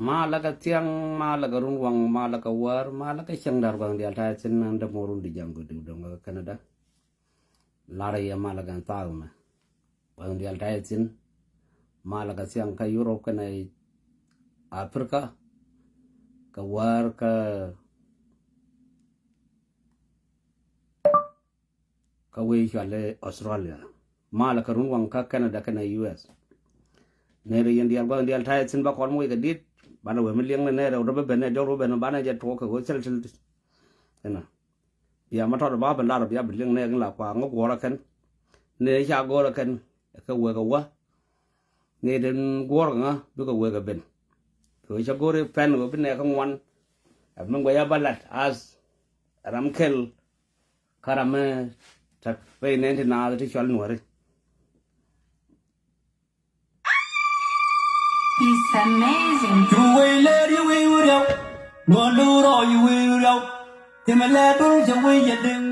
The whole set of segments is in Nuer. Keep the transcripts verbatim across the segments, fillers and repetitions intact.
Malɛ kɛ thiaŋ, malɛ kɛ runwaŋ, malɛ kɛ wäär, malɛ kɛ cäŋ da̱r gua̱a̱ŋ diaal ta̱a̱ thi̱n. Ɛn dämɔrun di ja̱ŋ kɛ diw dɔ̱ŋ kɛ Canada. Lar yɛ malɛ kɛ thaak mɛ. Gua̱a̱ŋ diaal ta̱a̱ thi̱n. Malɛ kɛ thiaŋ kä Europe kɛnɛ Africa. Kɛ wäär kä kä wec cɔal i̱ Australia. Malɛ kɛ runwaŋ kä Canada kɛnɛ U S. Nɛrɛ yɛn diaal gua̱a̱ŋ diaal ta̱a̱ thi̱n, ba kɔn mi wec kɛ di̱t. Banɛ wee mi liɛŋnɛ nɛrɛ wä dɔ bä ben nɛ jɔr wä ben banɛ jɛ tuɔɔk kɛ wä thil thil. Ɛnɔ. Bia ma tɔt ba ben lar bia bi liɛŋ nɛ kɛ la kua ŋä guɔrä kɛn. Nɛ ca guɔrä kɛn kɛ wek kɛ wä. Nɛ den guɔrä ŋä bikɛ wek kɛ ben. Kɛ wek ca go̱ri pɛn wek bi nɛ kɛ ŋuan. Ɛ mi guɛc a ba lat as ram kɛl. Kä ram mi tak pɛy nɛn ti naath ti cɔl Nuäri. It's amazing. Yu wei lɛr yu wei wuriaw. Nuɔr lu rɔ yu wei wuriaw. Timɛ lɛ dul jɛ wei yɛ deng.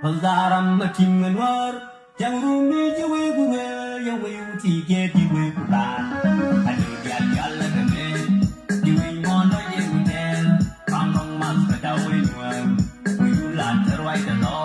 Pal daram ma tim ŋɛ Nuäär. Jang rumi jɛ wei gu wei yɛ wei wuti jɛ di wei gu la. Adu dial dial la kɛ mɛ. Di wei mɔndɔ jɛ gu tɛl. Pam kɔŋ mas kɛ da wei Nuäär. Wei yu la tɛr wai kɛ lɔy.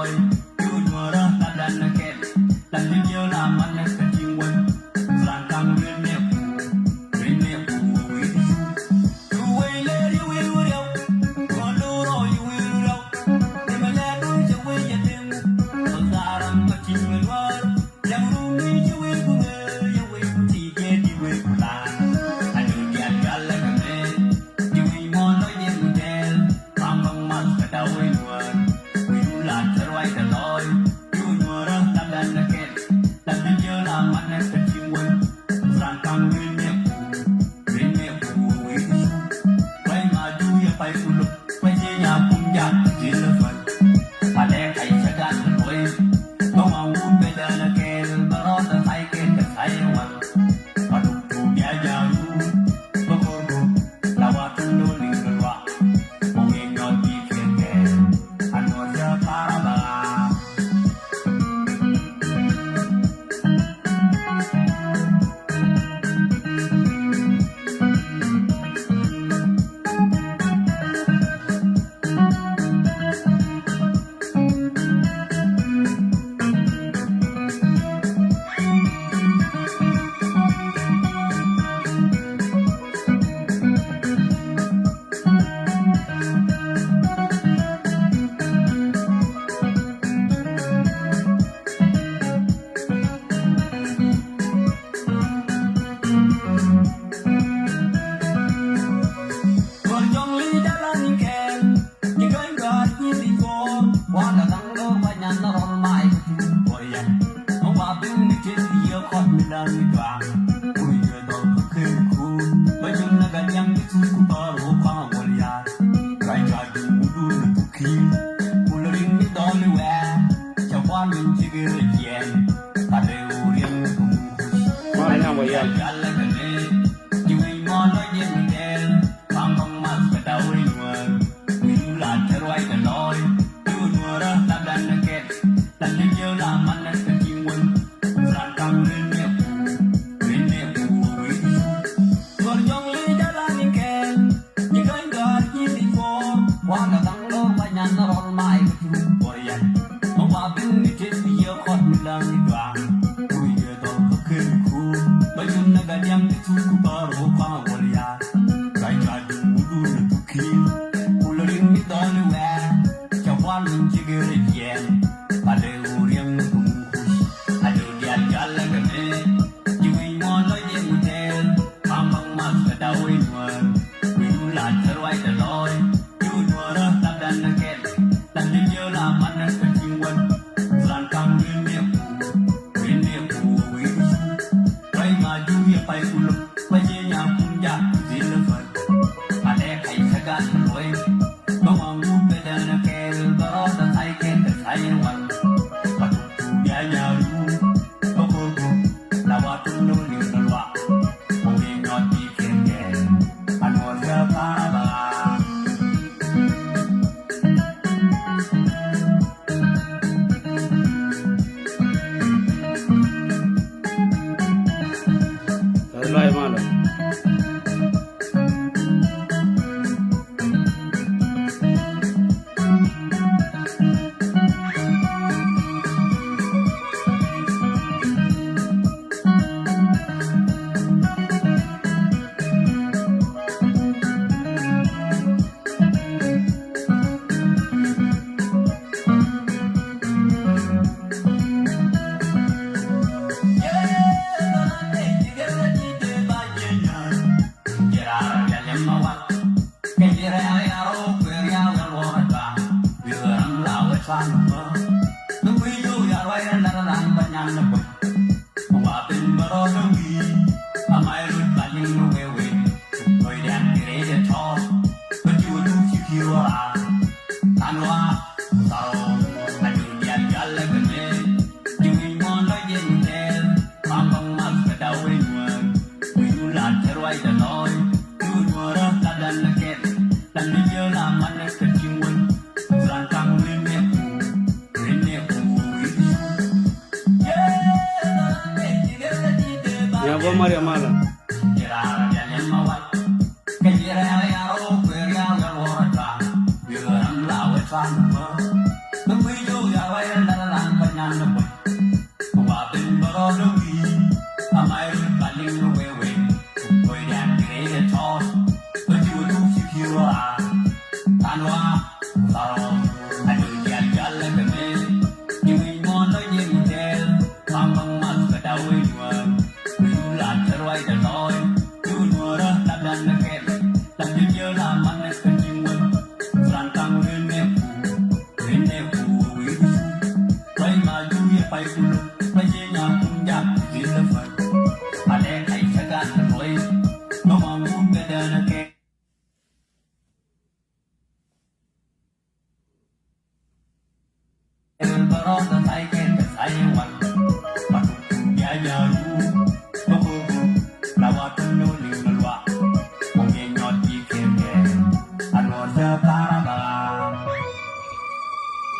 Maria Mala.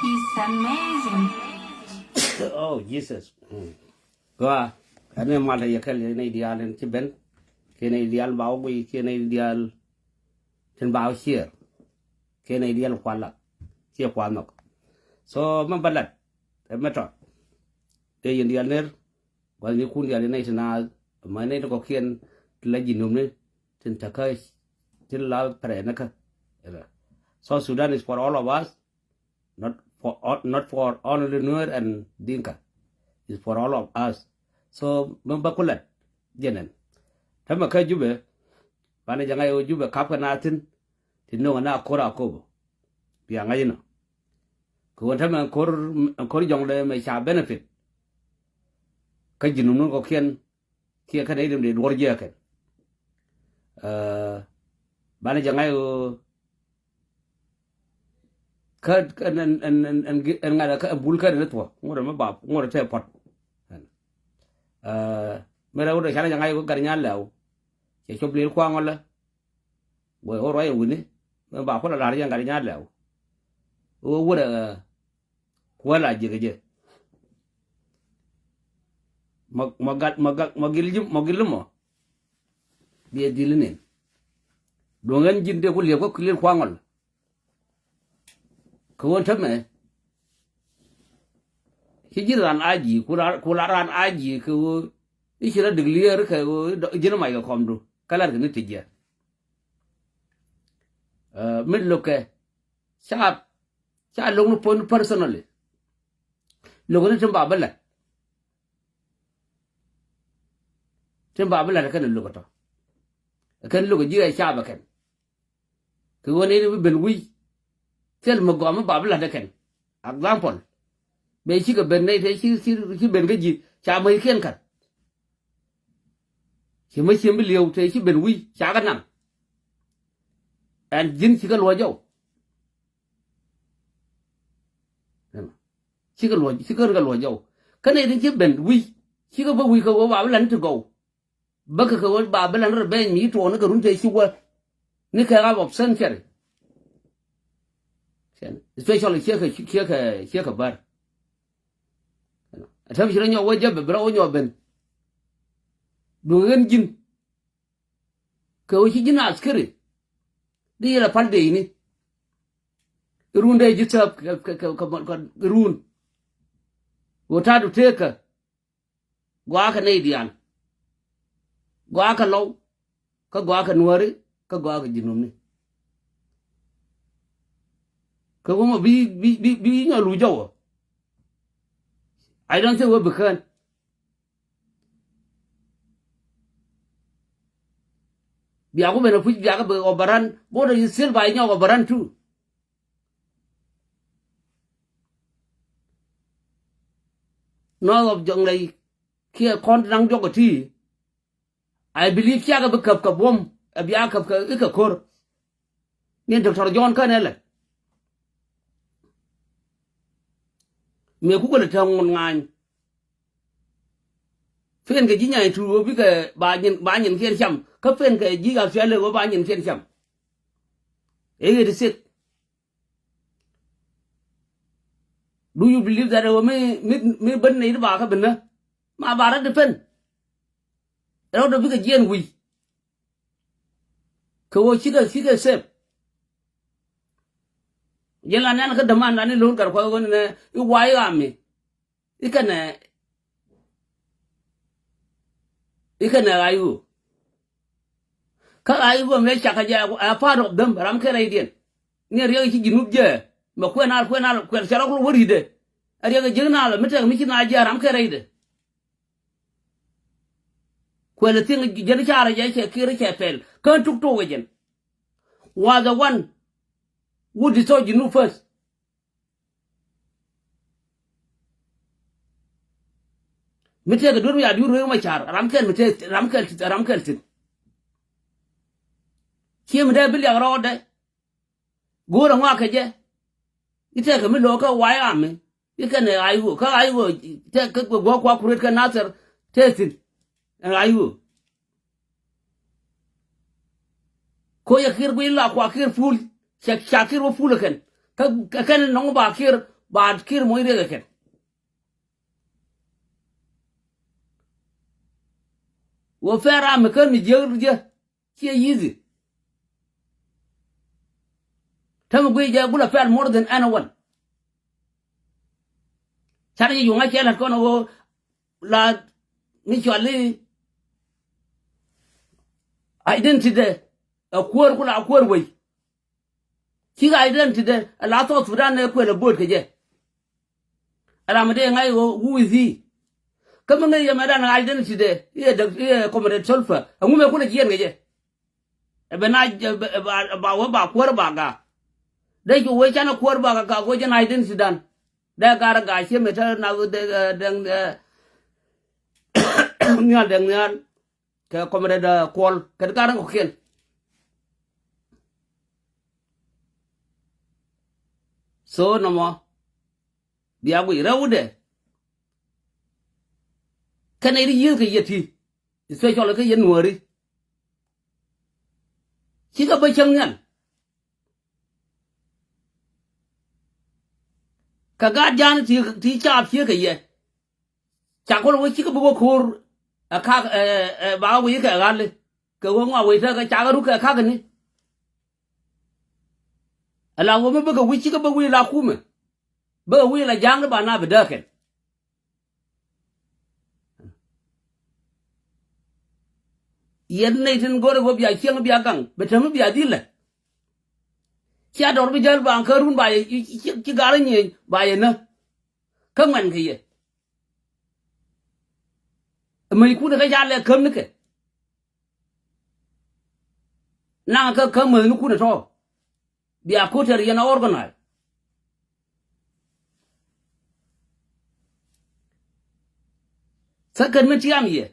It's amazing. Oh, Jesus. Mm. Gɔaa. Ɛn ɛ mal tɛ yɛ kɛl yɛ nɛy diaal ɛn ci ben. Kiɛ nɛy diaal ba wä guiy kiɛ nɛy diaal tin ba wä ciɛɛr. Kiɛ nɛy diaal kual la ciɛ kual nhɔk. So mɛ ba lat ɛ mɛ tɔt. Tɛ yɛn diaal ner. Gua̱thnikun diaal yɛn nɛy ti naath mɛ nɛy ti kɔkiɛn ti la ji̱ nömni tin takä tin la pɛrɛ nikä. South Sudan is for all of us. Not for, not for only Nuer and Dinka. It's for all of us. So mɛ ba kulat jɛnɛn. Tämɛ kä Jubɛ banɛ jɛ ŋa̱c ɣöö Jubɛ kap kɛ na thi̱n ti no̱o̱ŋ na ko̱r a ko̱bä. Bia ŋa̱c inɔ kɛ ɣöö tämɛ ɛn ko̱r, ɛn ko̱r jɔŋdɛ mɛ ca benefit. Kä ji̱ num nun kɔkiɛn kiɛ kä nɛy rim dee duɔ̱r jiɛ kɛn. Banɛ jɛ ŋa̱c ɣöö kä ɛn ɛn ɛn ɛn ɛn ŋa̱t kä ɛn bul kä ɛn thuɔ ŋot ɛmɛ bap ŋot ɛ tɛ pɔt. Mɛ rɛw dee canɛ jɛ ŋa̱c ɣöö gat nyan lɛw cɛ cop lil kuaŋ ɔlɛ. Wee ɣöö ruac ɛ wi̱ni mɛ bap kulɛ la̱r jɛ gat nyan lɛw. Ɣöö wurɛ Kuäl a jiäkä jɛ. Mɔ, mɔ gal, mɔ gal, mɔ gil ji̱, mɔ gil mɔ. Biɛ dhil inin. Duɔ̱ŋ ɣän ji̱n dee ku liɛp kä kulil kuaŋɔl. Kɛ ɣöö tämɛ ci ji̱n ran a ji̱ ku la, ku la ran a ji̱ kɛ ɣöö i̱ ci la dik lier kɛ ɣöö ji̱n mac kɛ kɔmdu kä lar kɛ ni ti jiɛ. Ɛ, mi lo̱kɛ ca, ca lo̱k ni puɔ̱n personally. Lo̱k ni tin ba bi lat. Tin ba bi lat kɛn lo̱k tɔ. Kɛn lo̱k ji̱ ɛ ca bɛ kɛn. Kɛ ɣöö ni bi ben wi̱c. Thil mi gɔm mi ba bi lat kɛn. Example. Bɛ cikɛ ben nɛy te ci, ci, ci ben kä ji̱ ca mäc kiɛn ka̱n. Ci mä ciem bi li̱ew te ci ben wi̱c ca kɛ naŋ. Ɛn ji̱n cikɛ luɔ̱c jɔw. Cikɛ luɔ̱c, cikɛ kɛ luɔ̱c jɔw. Kä nɛy tin ci ben wi̱c cikɛ bä wi̱c kɛ ɣöö ba bi la̱t ni ti gɔw. Bäkɛ kɛ ɣöö ba bi la̱t ni rɛ bɛny mi tuɔɔk ni kɛ run te ci wä ni kɛ ɣap of century. Especially ciekɛ, ciekɛ, ciekɛ bär. Täämɛ ci rɔ nyɔk wä jɛ bɛ bi rɔ wä nyɔk ben. Duŋ ɣän ji̱n kɛ ɣöö ci ji̱n askeri di yɛl a pal dee ini. Run dee ji̱ thäp kɛ, kɛ, kɛ, kɛ run. Ɣöö ta̱a̱du teekä. Gɔaa kɛ nɛy diaal. Gɔaa kɛ lɔw. Kä gɔaa kɛ nuääri. Kä gɔaa kɛ ji̱ nömni. Kɛ wä mɔ bi, bi, bi, bi nyɔ luc jɔwä. I don't think wä bi kään. Bia ku ben a puc bia kɛ bi ɣɔw bä ran. Bot a yi thil ba yi nyɔk ɣɔw bä ran tu. North of Jonglei kiɛ kɔn ti naŋ jɔk ɛ ti. I believe ciakɛ bi käp kɛ buɔ̱m ɛ bia käp kɛ i̱ kɛ ko̱r. Ni Doctor John känɛ lɛ. Mëë kukɛ lɛ tɛ̈ŋ ŋun ŋa̱a̱ny. Pen kɛ ji̱ nyany tuur ɣöö bikɛ ba nyin, ba nyinkiɛn cam. Kä pen kɛ ji̱ Australia ɣöö ba nyinkiɛn cam. Ëë ɣet ɛ thiek. Do you believe that ɣöö mi, mi, mi ben nɛy ti ba kä ben nä? Ma ba rɔ depend. Rɛwdɛ bikɛ jiɛn wi̱i̱. Kɛ ɣöö cikɛ cikɛ sep. Jiɛn la nɛn kä däman la ni lo̱n gat kuath ɣöö ni nɛ i̱ wa̱a̱ i̱ ɣaami. I̱ kɛnɛ i̱ kɛnɛ ɣa̱c ɣöö kä ɣa̱c ɣöö mëë cakɛ jɛ a part of them ram kɛ rɛydiɛn. Ni riɛk ci ji̱ nup jɛ mɛ kuɛn al kuɛn al kuɛn cɛ rɔk wä ri̱tdɛ. A riɛk ji̱ nal mi tɛk mi ci na jɛ ram kɛ rɛydɛ. Kuɛl thiŋ jɛn carɛ jɛ cɛ kir cɛ pɛl kään tuk tok ɛ jɛn. Was the one who destroy Junub first. Mi tëëk duer mi ya duer wee ma car ram kɛl mi tëëk ram kɛl tit ram kɛl tit. Cie mi dee bi liak rɔɔdɛ. Go̱o̱r aŋɔak kɛ jɛ. I̱ tɛkɛ mi lo̱o̱k kä White Army i̱ kɛn ɛ ɣa̱c ɣöö kä ɣa̱c ɣöö tɛk kä guɔ̱k kua kuret kä Nasir tëë thi̱n. Ɛ ɣa̱c ɣöö koc ɛ Kiir guic la kua Kiir pul. Cɛ ca Kiir wä pul ɛ kɛn kä kɛn nɔŋ ba Kiir ba Kiir moc riek ɛ kɛn. Wä pɛr ram mi kän mi jiäk jiä. Ciɛ easy. Täämɛ guic jɛ gulɛ pɛl more than anyone. Canɛ jɛ yuɔ̱ŋ a cɛ la̱t kɔn a ɣöö la mi cuali identity dɛ. A kuäär kula a kuäär wei. Cikɛ identity dɛ a la South Sudan nɛ kuël a bo̱o̱t kɛ jɛ. Ram dee ŋa̱c ɣöö who is he? Kä mi ŋäc yɛ mɛ dan identity dɛ i̱ ɛ däk i̱ ɛ comrade Sulphur ɛŋu mɛ kulɛ jiɛn kɛ jɛ. Ɛ bɛ na ba wä ba kuäär ba gak. Dee cu wee canɛ kuäär ba gak wee jɛn identity dan. Dee gar gak ciɛ mɛ te na dee dee nhial dee nhial. Kɛ comrade Kuɔl kɛ ti kar kɔkiɛn. So nɔmɔ bia guic rɛwdɛ. Kɛnɛ ri yiëëth kɛ yɛ ti especially kä yɛ nuääri. Cikɛ bä cäŋ nhial. Kɛ gaat ja̱a̱n ti ti caap cië kɛ yɛ. Ca kɔn wec cikɛ bi wä ko̱o̱r ɛ kak ɛ ɛ ba wec kɛ ɣali. Kɛ wä ŋɔak wec tekɛ cakɛ ruk kɛ kak ni. Ala wä mi bikɛ wi̱c cikɛ bä wi̱i̱ la kumɛ. Bikɛ wi̱i̱ la ja̱a̱ŋni ba na bi dääkɛn. Yɛn nɛy tin go̱rɛ wä bia cieŋ bia gaŋ bɛ tämi bia dhilɛ. Cia dɔr bi jäl ba kä run ba yɛ ci gar nyieny ba yɛ nä. Kä ŋuɛn kɛ yɛ. Mäc kun kä ca lɛ käm ni kɛ. Naŋ kä käm mäth ni kun tɔ. Bia ko̱tɛr yɛn a organize. Second mi tiam yɛ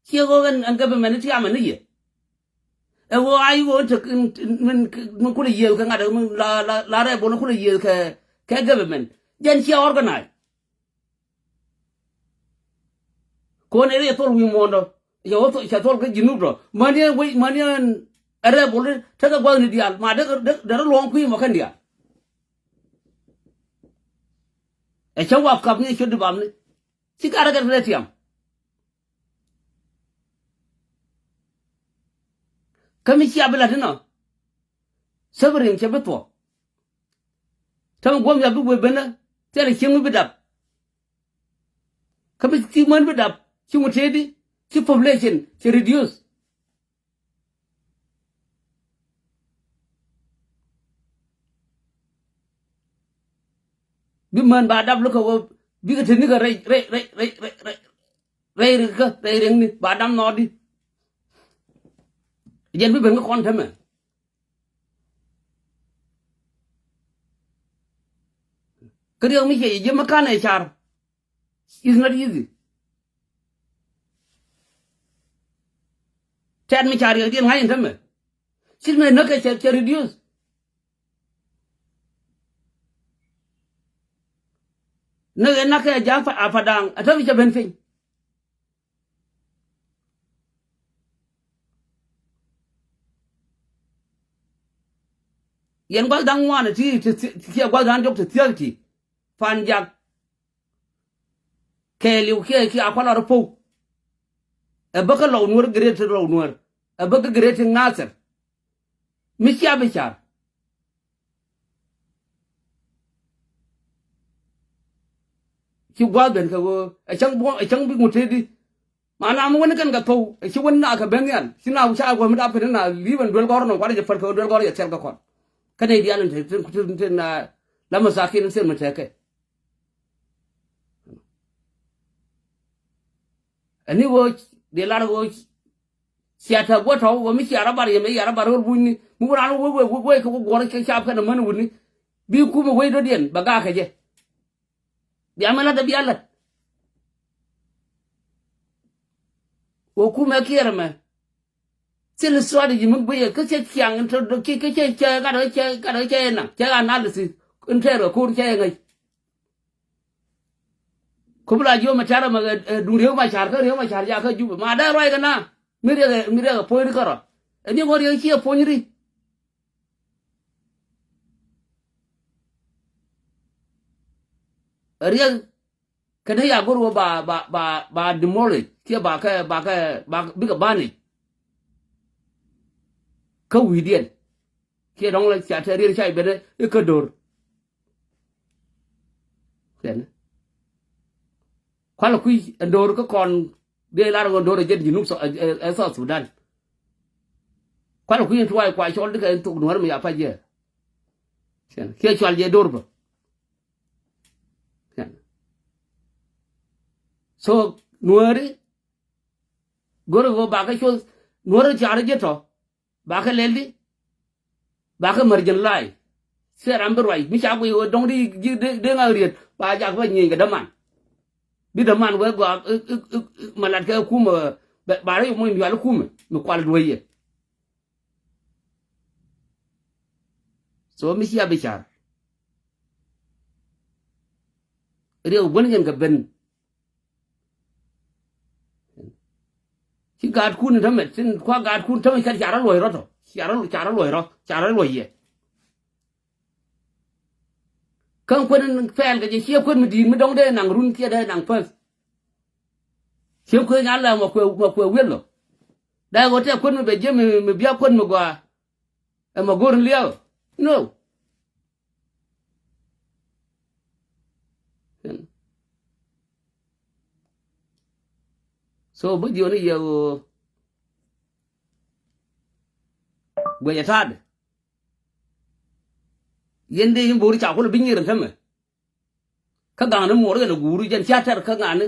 ciɛ ɣöö ɛn ɛn government ni tiam ɛn ni yɛ. Ɛ ɣöö a yi ɣöö tek min min kulɛ yiëëth kɛ ŋa̱t min la la la rɛɛbol kulɛ yiëëth kɛ kɛ government jɛn ciɛ organize. Kɔn ɛ ri thol wi̱i̱ muɔ̱ɔ̱ndɔ. Cɛ wä thol cɛ thol kä ji̱ nup tɔ mäni ɛn wec mäni ɛn ɛ rɛɛbol tekɛ gua̱thni diaal ma dee dee dee rɔ luɔ̱ŋ kui̱ mɔ kɛn diaal. Ɛ cä wap kap ni ɛ ciöt di bapni. Ci karɛ kɛ rɛ tiam. Kä mi cia bi la̱t inɔ. Suffering cɛ bi thuɔ̱k. Täämɛ guɔ̱m ya bi wee benä thilɛ cieŋ mi bi dap. Kä bi ci män bi dap ci ŋut tëëdi ci population ci reduce. Bi män ba dap lo̱k kɛ wä bikɛ te nikä rɛy rɛy rɛy rɛy rɛy rɛy rɛy rikä rɛy riäŋni ba dap nɔɔdi. Jɛn bi ben kä kɔn tämɛ. Kä riäk mi ciɛ ji̱ ji̱ mi ka̱n ɛ car. It's not easy. Tɛt mi ca riɛk diɛn ŋa̱c in tämɛ. Cit mi näk kɛ cɛ cɛ reduce. Näk in näk kɛ ja̱ a Padaŋ a tämɛ cɛ ben piny. Yɛn gua̱th da̱ŋ ŋuan ti ti ti kiɛ gua̱th da̱ŋ diɔk ti thiäk ti. Pan jak. Kɛɛliw kiɛ kiɛ a kualɔ rɔ po̱w. Ɛ bä kä Lɔw Nuäär, Greater Lɔw Nuäär. Ɛ bä kä Greater Nasir. Mi cia bi car. Ci gua̱a̱th ben kɛ ɣöö ɛ cäŋ buɔ̱m, ɛ cäŋ bi ŋut tëëdi. Ma na mi wän kɛn kɛ thou, ɛ ci wän na kɛ ben nhial. Ci na ca gua̱a̱th mi dap kɛn na li̱i̱p ɛn duel gɔ̱r nɔ, kuat jɛ päl kɛ ɣöö duel gɔ̱r yɛ thil kɛ kɔn. Kä nɛy diaal in te, te, te, te na la masakin in thil mi tekɛ. Ɛni ɣöö dee lar ɣöö cia tɛ guɔ tɔ̱ ɣöö mi cia rɔ bar yɛ mɛ, cia rɔ bar ɣöö bunyni. Mi wä raan wä wä wä wä kɛ wä guɔ̱r kɛ cap kɛn amäni wutni. Bi kumɛ wec dɔ̱diɛn bɛ gak kɛ jɛ. Bia mɛ la̱t ɛ bia la̱t. Ɣöö kumɛ kiɛɛr ɛmɛ. Thil strategy mi guiyɛ kä cɛ ciaŋ in tɔ dɔ̱ki kä cɛ cɛ gat ɣä cɛ gat ɣä cɛ yɛ naŋ cɛ analysis in tɛɛr kɛ ko̱r cɛ yɛ ŋäc. Kä bi la jiö mɛ tɛ̈rɛ mɛ, ɛ, duŋ Riek Machar kä Riek Machar jakä Jubɛ. Ma dee ruac kɛ na. Mi Riek, mi Riek ɛ puɔ̱nyri kärɔa. Ɛ ni ŋuɔ̱t Riek ciɛ puɔ̱nyri. Riek kɛn ya go̱r wä ba, ba, ba, ba demolish. Kiɛ ba kɛ, ba kɛ, ba bikɛ banish. Kä wi̱i̱diɛn. Kiɛ dɔ̱ŋ la ca tɛ riet ca i̱ ben i̱ kä do̱r. Kɛn kualɛ kui̱ ɛn do̱r kä kɔn dee lar ɣän do̱r ɛ jɛn Junub Sou-, ɛ, ɛ, ɛ South Sudan. Kualɛ kui̱ ɛn tuwaay kua cɔl dikɛ ɛn thok Nuäär mi ya pac jɛ. Kɛn kiɛ cual jɛ do̱r bä. Kɛn. So Nuääri go̱r ɛ ɣöö bakä cuɔth Nuäär car jɛ tɔ. Bakɛ lɛl di. Bakɛ mär jɛn la̱a̱c. Thil ram bi ruac mi ca guiy ɣöö dɔ̱ŋ di ji̱ dee, dee ŋak riet ba jak bä nyieny kɛ däman. Bi däman wee gɔaa, ɛ, ɛ, ɛ, ɛ, ma lat kɛ kumɛ, ɛ, ba, ba rɛy muɔ̱ny yual kumɛ mi kual dueec yɛ. So mi cia bi car. Riek guäl nyɛn kɛ ben. Ci gaatkun tämɛ tin kua gaatkun tämɛ cat carä luɔ̱c rɔ tɔ. Carä, carä luɔ̱c rɔ, carä luɔ̱c yɛ. Kä kuën pɛl kɛ jɛ ciɛ kuën mi di̱i̱t mi dɔ̱ŋ dee naŋ run kiɛ dee naŋ päth. Ciɛ kuën nya lɛ mɔ kuɛ, mɔ kuɛ wiɛl lɔ. Dee ɣöö tɛ kuën mi bɛ jiɛ mi, mi bia kuën mi gɔaa. Ɛ mɔ go̱r in liaw. No. So bä jiɔni yɛ ɣöö guɛcɛ ta̱a̱dɛ. Yɛn dee in bo̱o̱ri ca kulɛ bi nyier in tämɛ. Kä ga̱a̱ni muɔɔr yɛn a guuri jɛn cia tɛr kä ŋa̱a̱ni.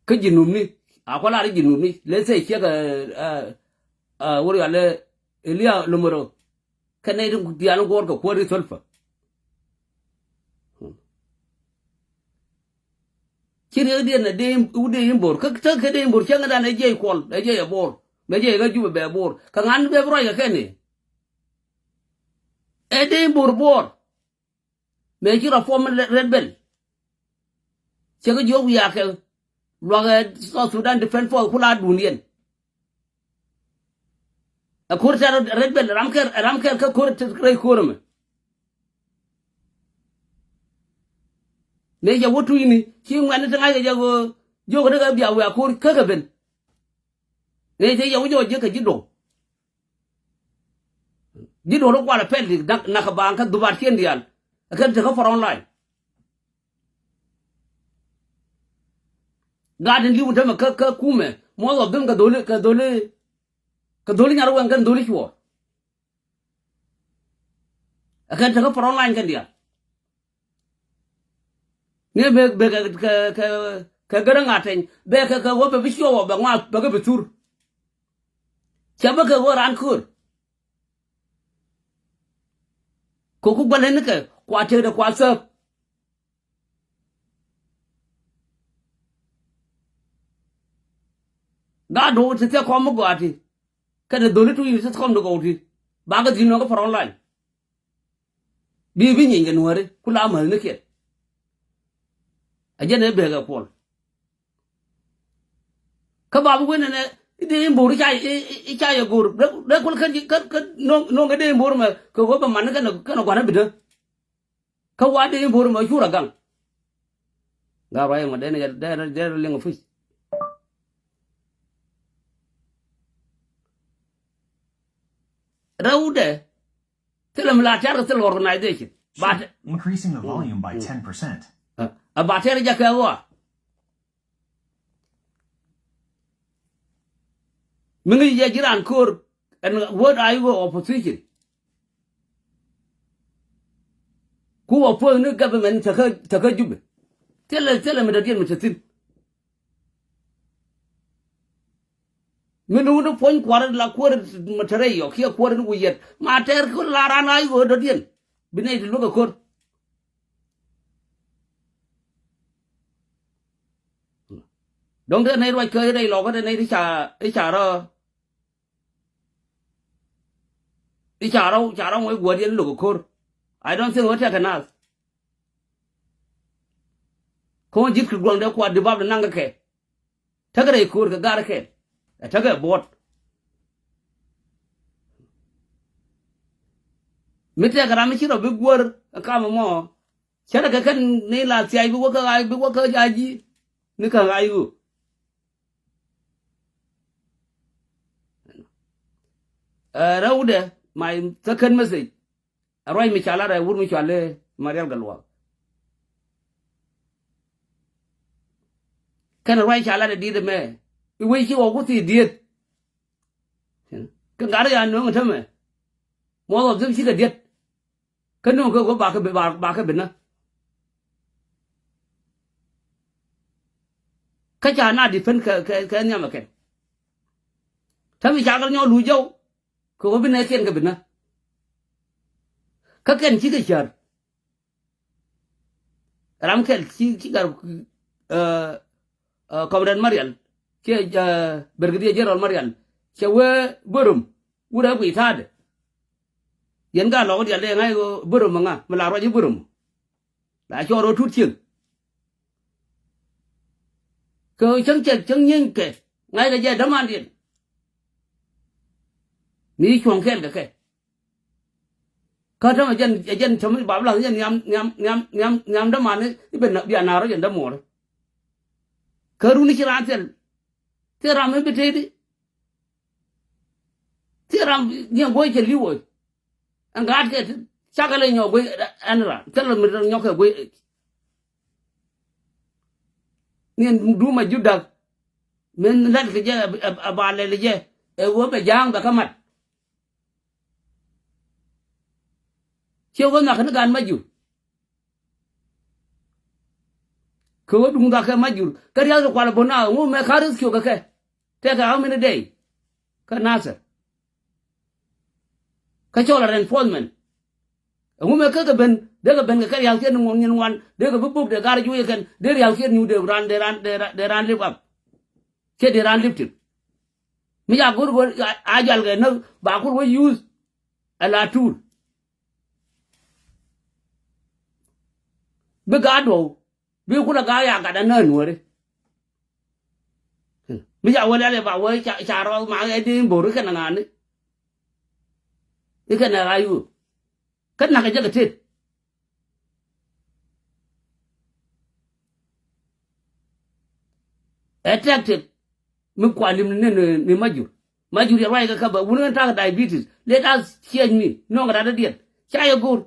Kä Jinubni a kɔ lar i̱ Jinubni lɛ thɛy ciek, ɛ, ɛ, ɛ, wur yɔal i̱ Elia Lomoro. Kɛ nɛy ti diaal ni guɔ̱ɔ̱r kɛ kuäär i̱ thöl pä. Ci riekdiɛn ɛ dee in, wut dee in bo̱r kä, kä dee in bo̱r cäŋ dan ɛ jiɛc kuɔl ɛ jiɛc ɛ bo̱r. Mɛ jiɛc kä Jubɛ bɛ bo̱r kɛ ŋa̱n bɛ bi ruac kɛ kɛn i̱ ɛ dee in bo̱r bo̱r. Mëë ci rɔ form Red Belt. Cɛ kɛ jiök wiaa kɛ luaak ɛ South Sudan Defense Force ku la duundiɛn. Ɛ ko̱r tɛ̈r Red Belt ram kɛl, ram kɛl kä ko̱r rɛy ko̱r ɛmɛ. Mëë cɛ wä tucni ci ŋuɛ̈tni ti ŋa̱ckɛ jɛ ɣöö jiök ɛ ni kɛ bia wiaa ko̱r kä kɛ ben. Mëë cɛ yɛ wä jɔɔc ji̱ kɛ ji̱ duɔ̱k. Ji̱ duɔ̱k ni kualɛ pɛl ti nak, nak kɛ baaŋ kä dhubaat ciën diaal. Ɛ kɛn tekä front line. Gaat in li̱w in tämɛ kä, kä kumɛ. Most of them kɛ dholi, kɛ dholi, kɛ dholi nyar wɛŋ kɛn dholi cuɔɔr. Ɛ kɛn tekä front line kɛn diaal. Ni bɛ, bɛ kɛ, kɛ, kɛ, kɛ gärä ŋa̱tɛny bɛ kɛ, kɛ wä bɛ bi cuɔp wä bɛ ŋɔak bɛ kɛ bi thur. Cɛ bä kɛ ɣöö raan köör. Kɛ ku gua̱l ɛ nikɛ kua tëëkdɛ kua thääk. Gaat do̱o̱k ti thiak kɔm mi gɔaa ti kɛnɛ dholi tuc ni ti kɔm di gɔw ti. Bakɛ dhi̱n nɔŋ kä front line. Bi bi nyieeny kɛ nuääri ku la mäthnikiɛn. A jɛn ɛ bekɛ kuɔl. Kä ba bi wen ɛnɛ i̱ dee in bo̱o̱r i̱ ca, i̱, i̱, i̱ ca yɛ go̱o̱r. Dee, dee kuɔl kän, kän, kän no̱o̱ŋ, no̱o̱ŋ kɛ dee in bo̱o̱r mɛ kɛ ɣöö bɛ man kɛnɛ, kɛnɛ gua̱n a bi dee. Kä wa dee in bo̱o̱r mɛ cu rɔ gaŋ. Gat ruac ɛmɔ dee dee dee liŋ office. Rɛwdɛ thilɛ mi la tiatkɛ thil organization. But increasing the volume by ten percent. A ba tɛr jakɛ ɣɔa. Mi ŋi̱c jɛ ji̱ raan ko̱r ɛn word a i̱ wee opposition. Ku wä puɔ̱th ni government tekä tekä Jubɛ. Thilɛ thilɛ mi dɔ̱diɛn mi te thi̱n. Mi ni wun puɔ̱ny kua̱r la kuäär mi te rɛy yɔ kiɛ kuäär ni wi̱i̱ yɛt ma tɛɛr ki la raan a i̱ wee dɔ̱diɛn. Bi nɛy ti luäk ɛ ko̱r. Dɔ̱ŋ te nɛy ruac kä rɛy lɔkä te nɛy ti ca i̱ ca rɔ. I̱ ca rɔ ca rɔ ŋuɔ̱c guɔ̱t yɛn lo̱k ɛ ko̱r. I don't think wä tɛkɛ naath. Ko̱n ji̱t kɛ gua̱ŋdɛ kuat di bap di naŋ kɛ kɛ. Tekɛ rɛy ko̱r kɛ gar kɛl. Ɛ tekɛ buɔt. Mi tɛkɛ ram mi ci rɔ bi guäär ɛ kam ɛmɔ. Cärɛ kɛ kɛn ni la thiac bi wä kä ɣa̱c bi wä kä ja̱ ji̱. Ni kä ɣa̱c ɣöö. Ɛ rɛwdɛ my second message. Ɛ ruac mi ca lat ɛ wur mi cɔal i̱ Marial Gatluak. Kɛn ruac ca lat ɛ di̱t ɛmɛ i̱ wec ci ɣɔw ku thii diet. Kɛ gat ya nööŋ ɛ tämɛ. Muɔth ɔ dhip cikɛ diet. Kä nööŋ kɛ ɣöö bakɛ bi bakɛ bi nä. Kä ca na defend kɛ kɛ kɛ nhiam ɛ kɛn. Tämɛ ca kɛ nyɔk luc jɔw. Kɛ ɣöö bi nɛɛkiɛn kɛ bi nä. Kä kɛn cikɛ cär. Ram kɛl ci ci gat ɛ ɛ Comrade Marial. Ciɛ ɛ Brigadier General Marial. Cɛ wee bärom wurɛ guiy ta̱a̱dɛ. Yɛn gaa lɔk dial dee ŋa̱c ɣöö bärom ɛ ŋa mi la ruac i̱ bärom. La cɔɔr ɣöö tut cieŋ. Kɛ ɣöö cäŋ cɛ cäŋ nyieeny kɛ ŋa̱ckɛ jɛ dämandiɛn. Mi cuɔ̱ŋ kɛɛl kɛ kɛ. Kä tämɛ jɛn ɛ jɛn tämɛ bap lath jɛn nhiam nhiam nhiam nhiam nhiam dämani i̱ ben bia naar rɔ jɛn dämuɔɔri. Kä runi ci raan thil. Thil ram mi bi tëëdi. Thil ram nhiam guɔ̱c cɛ li̱w ɣöö. Ɛn gaat kɛ ti cakɛ lɛ nyɔk guey ɛn ran thilɛ mi nyɔk kɛ guey. Ni ɛn duma judak. Min lat kɛ jɛ a ba lɛl jɛ ɛ wä bɛ ja̱a̱ŋ bɛ kä mat. Ciɛ wä nhak ni gaat ma jur. Kɛ wä duŋ dhakɛ ma jur kä riath kɛ kual bä na ŋu mɛ ka̱r ith ciök kɛ kɛ. Tɛkɛ how many day? Kä Nasir. Kä cɔl a reinforcement. Ɛŋu mɛ kä kɛ ben dee kɛ ben kɛ kɛ riath kiɛn ni ŋuɔ̱n nyin ŋuan dee kɛ bi buk dee gar juuc kɛn dee riath kiɛn niu dee ran dee ran dee ran lift up. Kiɛ dee ran lifted. Mi ca go̱r go̱r a jal kɛ näk ba kur wä use. Ala tuur. Bi gaat duɔw. Bi kulɛ gaa ya gat anä nuɔri. Mi ca wä lial iba wä ca rɔɔth ma ɛ di in bo̱r ikɛn ŋa̱a̱ni. Ikɛn ɛ ɣa̱c ɣöö kä nakä jɛ kɛ tet. Ɛ tactic mi kuan lim ni ni majur. Majur yɛ ruac kɛ käbä wuni ɣän ta̱a̱ kɛ diabetes. Let us change mi nɔŋ kɛ rat dädiɛn ca yɛ go̱r.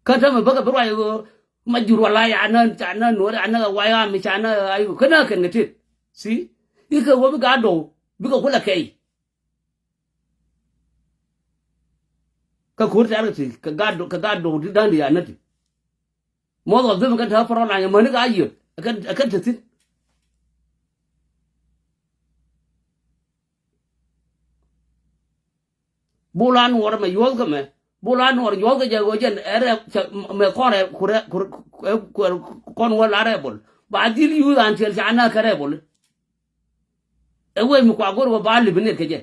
Kä tämɛ bäkɛ bi ruac ɣöö ma jur wala ya nä ca nä nuɔri anä kɛ wac ɣam ca nä ayu kä nä kɛn kɛ tet. Si ikɛ ɣöö bi gaat dɔw bikɛ kulɛ kɛy. Kä ko̱r tɛ̈r kɛ ti kɛ gaat dɔw ti da̱ŋ di ya nä ti. Most of them kɛn te front line mäni ka yiöt kɛn te thi̱n. Bul a nuɔr mɛ yuɔth kä mɛ bul a nuɔr yuɔth kä jɛ ɣöö jɛn ɛ rɛp mɛ kɔn rɛp ku rɛp ku kɔn wä la rɛpol ba dhil yuth an tiɛl ca näk kä rɛpol. Ɛ wee mi kua go̱r wä ba lip net kä jɛ.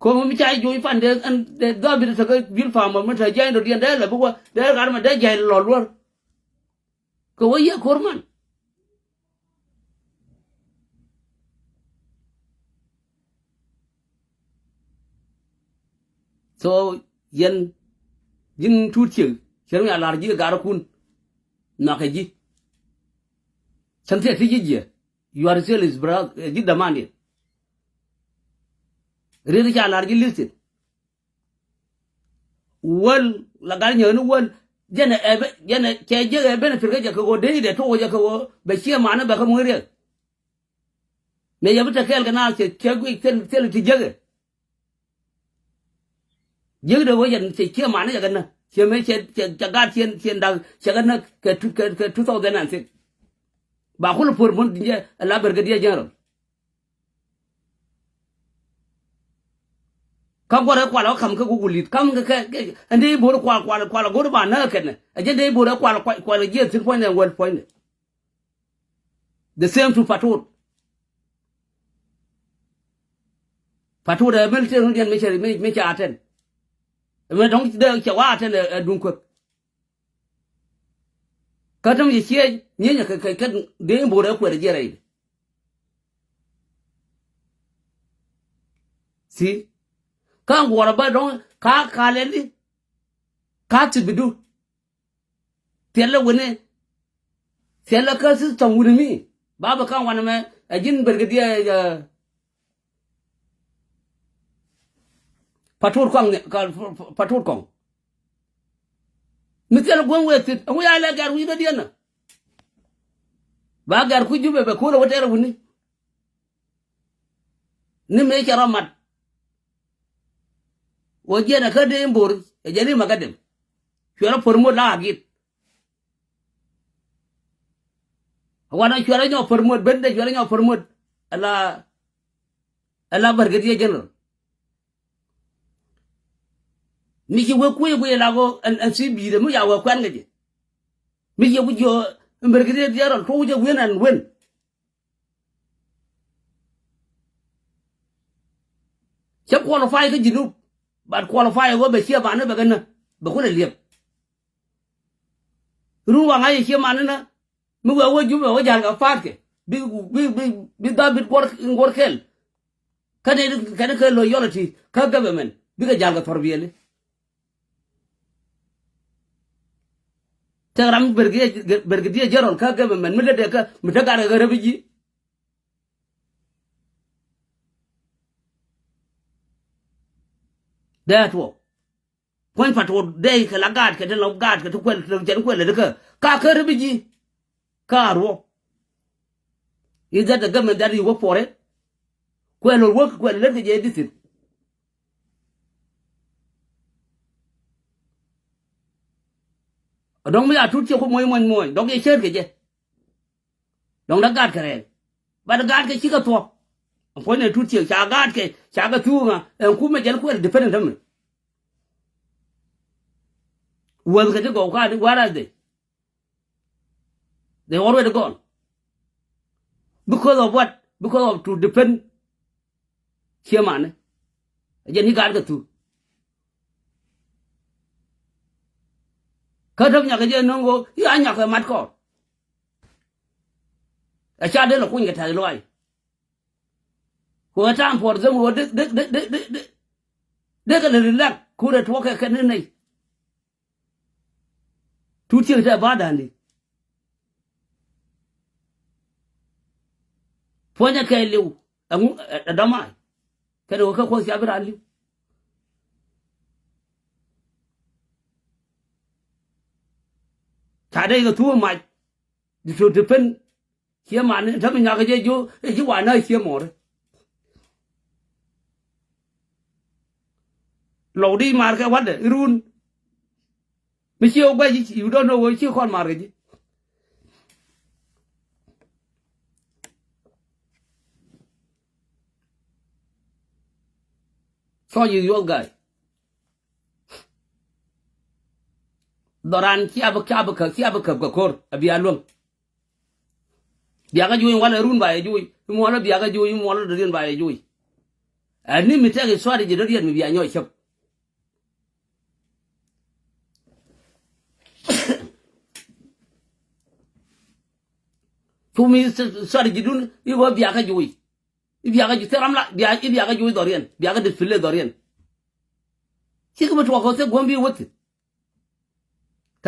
Ko̱mi mi ca joc pan dee ɛn dee dhɔp bi te kä bil pam mɔ mi te jɛny dɔ̱diɛn dee lɛ bi wä dee ɣar mɛ dee jɛny lɔl wär. Kɛ wä yiëë ko̱r man. So yɛn ji̱n tuut ciek Cɛ ri mi a lar ji̱ kɛ garikun. Nhɔakɛ ji̱. Cäŋ thiɛ ti ji̱ jiɛ. You are still his brother, eh, ji̱ dämandiɛn. Riet ca lar ji̱ listed. Wäl la gat nyäk ni wäl. Jɛn ɛ, ɛ, jɛn ɛ, cɛ jiɛk ɛ benefit kä jɛ kɛ ɣöö dee jɛ tuɔk jɛ kɛ ɣöö bɛ ciɛ manä bɛ kä muŋ riɛk. Mëë yɛ bi te kɛɛl kɛ naath cɛ, cɛ guic thil, thil ti jiäkɛ. Jiäk dee wec ɛn cɛ ciɛ manä cɛ kɛ näk. Ciɛ mëë cɛ, cɛ, cɛ gaat ciɛn, ciɛn da̱k cɛ kɛ näk kɛ two, kɛ, kɛ two thousand and six. Ba kulɛ puɔr mun jɛ ala brigadier general. Kä guɔrɛ kual ɔ kam kä ku kulit kam kɛ, kɛ, kɛ ɛn dee i̱ bo̱r kual, kual, kual go̱r ba näk kɛnɛ. Ɛ jɛn dee i̱ bo̱r ɛ kual, kual, kual jiɛn thi̱n puɔ̱nydɛ ɛn wäl puɔ̱nydɛ. The same to Patot. Patot ɛ military ni diɛn mi cɛ, mi, mi cɛ attend. Mɛ dɔ̱ŋ dee cɛ wa attend ɛ, ɛ duŋ kuek. Kä täm cɛ ciɛ nyieny kɛ, kɛ, kɛ dee in bo̱o̱rɛ kuɛɛr jiɛn rɛy. See? Kä ŋuɔrɛ bä dɔ̱ŋ ka, ka lɛli. Ka thi̱bi̱du. Thilɛ wini. Thilɛ kä system wini mi. Ba bɛ ka̱n wanɛ mɛ ɛ ji̱n brigadier, ɛ, Patot Kɔaŋ, ka, Patot Kɔaŋ. Mi thilɛ guäŋ wee thi̱n ɛŋu ya lɛ gɛr wi̱i̱ dɔ̱diɛn nä. Ba gɛr kui̱ Jubɛ bɛ ko̱r ɛ wä tɛɛr ɛ wuni. Ni mëë cɛ rɔ mat. Wä jiɛn ɛ kä dee in bo̱r ɛ jɛ ni mɛ kä dem. Cuɛ rɔ promote la agit. Wanɛ cuɛ rɔ nyɔk promote ben dee cuɛ rɔ nyɔk promote. Ala, ala brigadier general. Mi ci wek kuec kuec la ko ɛn, ɛn si bi̱i̱dɛ mi ya wek kuɛn kɛ jɛ. Mi ci wek jiɔ brigadier general tuɔk jɛ wen ɛn wen. Cä qualify kä Junub, but qualify ɛ ɣöö bɛ ciɛ manä bɛ kɛ nä bɛ kulɛ liɛp. Run waŋ a yɛ ciɛ manä nä mi wee wä Jubɛ wä ja̱l kɛ pa̱a̱tkɛ bi, bi, bi, bi dhabit guɔr, guɔr kɛl. Kä nɛy kɛn kɛ loyalty kä government bikɛ ja̱l kɛ thɔr biɛli. Tëk ram brigadier, brigadier general kä government mi dee dee kä mi te gat kɛ kä refugee. Dee a tuɔɔk. Puɔ̱ny Patot dee kɛ la gaatkɛ ti la gaatkɛ ti kuɛl ti jɛn kuɛl lät kä ka kä refugee. Ka a ruɔk. Is that the government that you work for it? Kuɛl lor work kuɛl lät kɛ jɛ district. Dɔ̱ŋ mi a tut ciɛ ku muɔ̱ny muɔ̱ny muɔ̱ny dɔ̱ŋ yɛ cäät kɛ jɛ. Dɔ̱ŋ dee gaatkɛ rɛɛl. But gaatkɛ cikɛ thuɔ̱k. Ɛn puɔ̱nydɛ tut ciek ca gaatkɛ ca kɛ thuuk ŋa ɛn kumɛ jɛn kuɛl defend tämɛ. Wäthkɛ ti gɔw ka̱a̱t, where are they? They already gone. Because of what? Because of to defend. Ciɛ manɛ. Ɛ jɛn i̱ gaatkɛ thuk. Kä däp nyakɛ jɛ no̱ŋ ɣöö i̱ a nyakɛ mat kɔɔr. Ɛ ca dee lɛ kuny kɛ ta̱th luaac. Ku ɛ ta̱a̱m puɔr dhem ɣöö dee, dee, dee, dee kɛ lɛ relax ku rɛ tuɔɔk kɛ kɛn ni nɛy. Tut ciek tɛ ba da̱a̱n di. Puɔ̱nyɛ kɛ li̱w ɛŋu ɛ dɔ̱ma̱a̱. Kɛn ɣöö kä kuɔth ca bi raan li̱w. Ca dee kɛ thuuk mac. Di to defend. Ciɛ man ni tämi nyakä jɛ jiö ɛ ji̱ wanä ciɛ mɔri. Lɔw di mar kɛ wa̱dɛ irun. Mi ciɛ wä gua̱c ji̱, you don't know wä ciɛ kɔn mar kɛ ji̱. Thɔc i̱ yuɔth ga̱a̱c. Dhɔran cia bi, cia bi käp, cia bi käp kɛ ko̱r a bia luäŋ. Biakä juuc walɛ run ba yɛ juuc imuɔlä biakä juuc imuɔlä dɔ̱diɛn ba yɛ juuc. Ɛn ni mi tɛk i̱ suat i̱ ji̱ dɔ̱diɛn mi bia nyɔc cäp. Cu mi suat i̱ ji̱ dun i̱ wä biakä juuc. I̱ biakä juuc thil ram la bia, i̱ biakä juuc dhɔriɛn biakä display dhɔriɛn. Cikɛ mi tuɔk kɛ thil guäm bi wä thi̱n.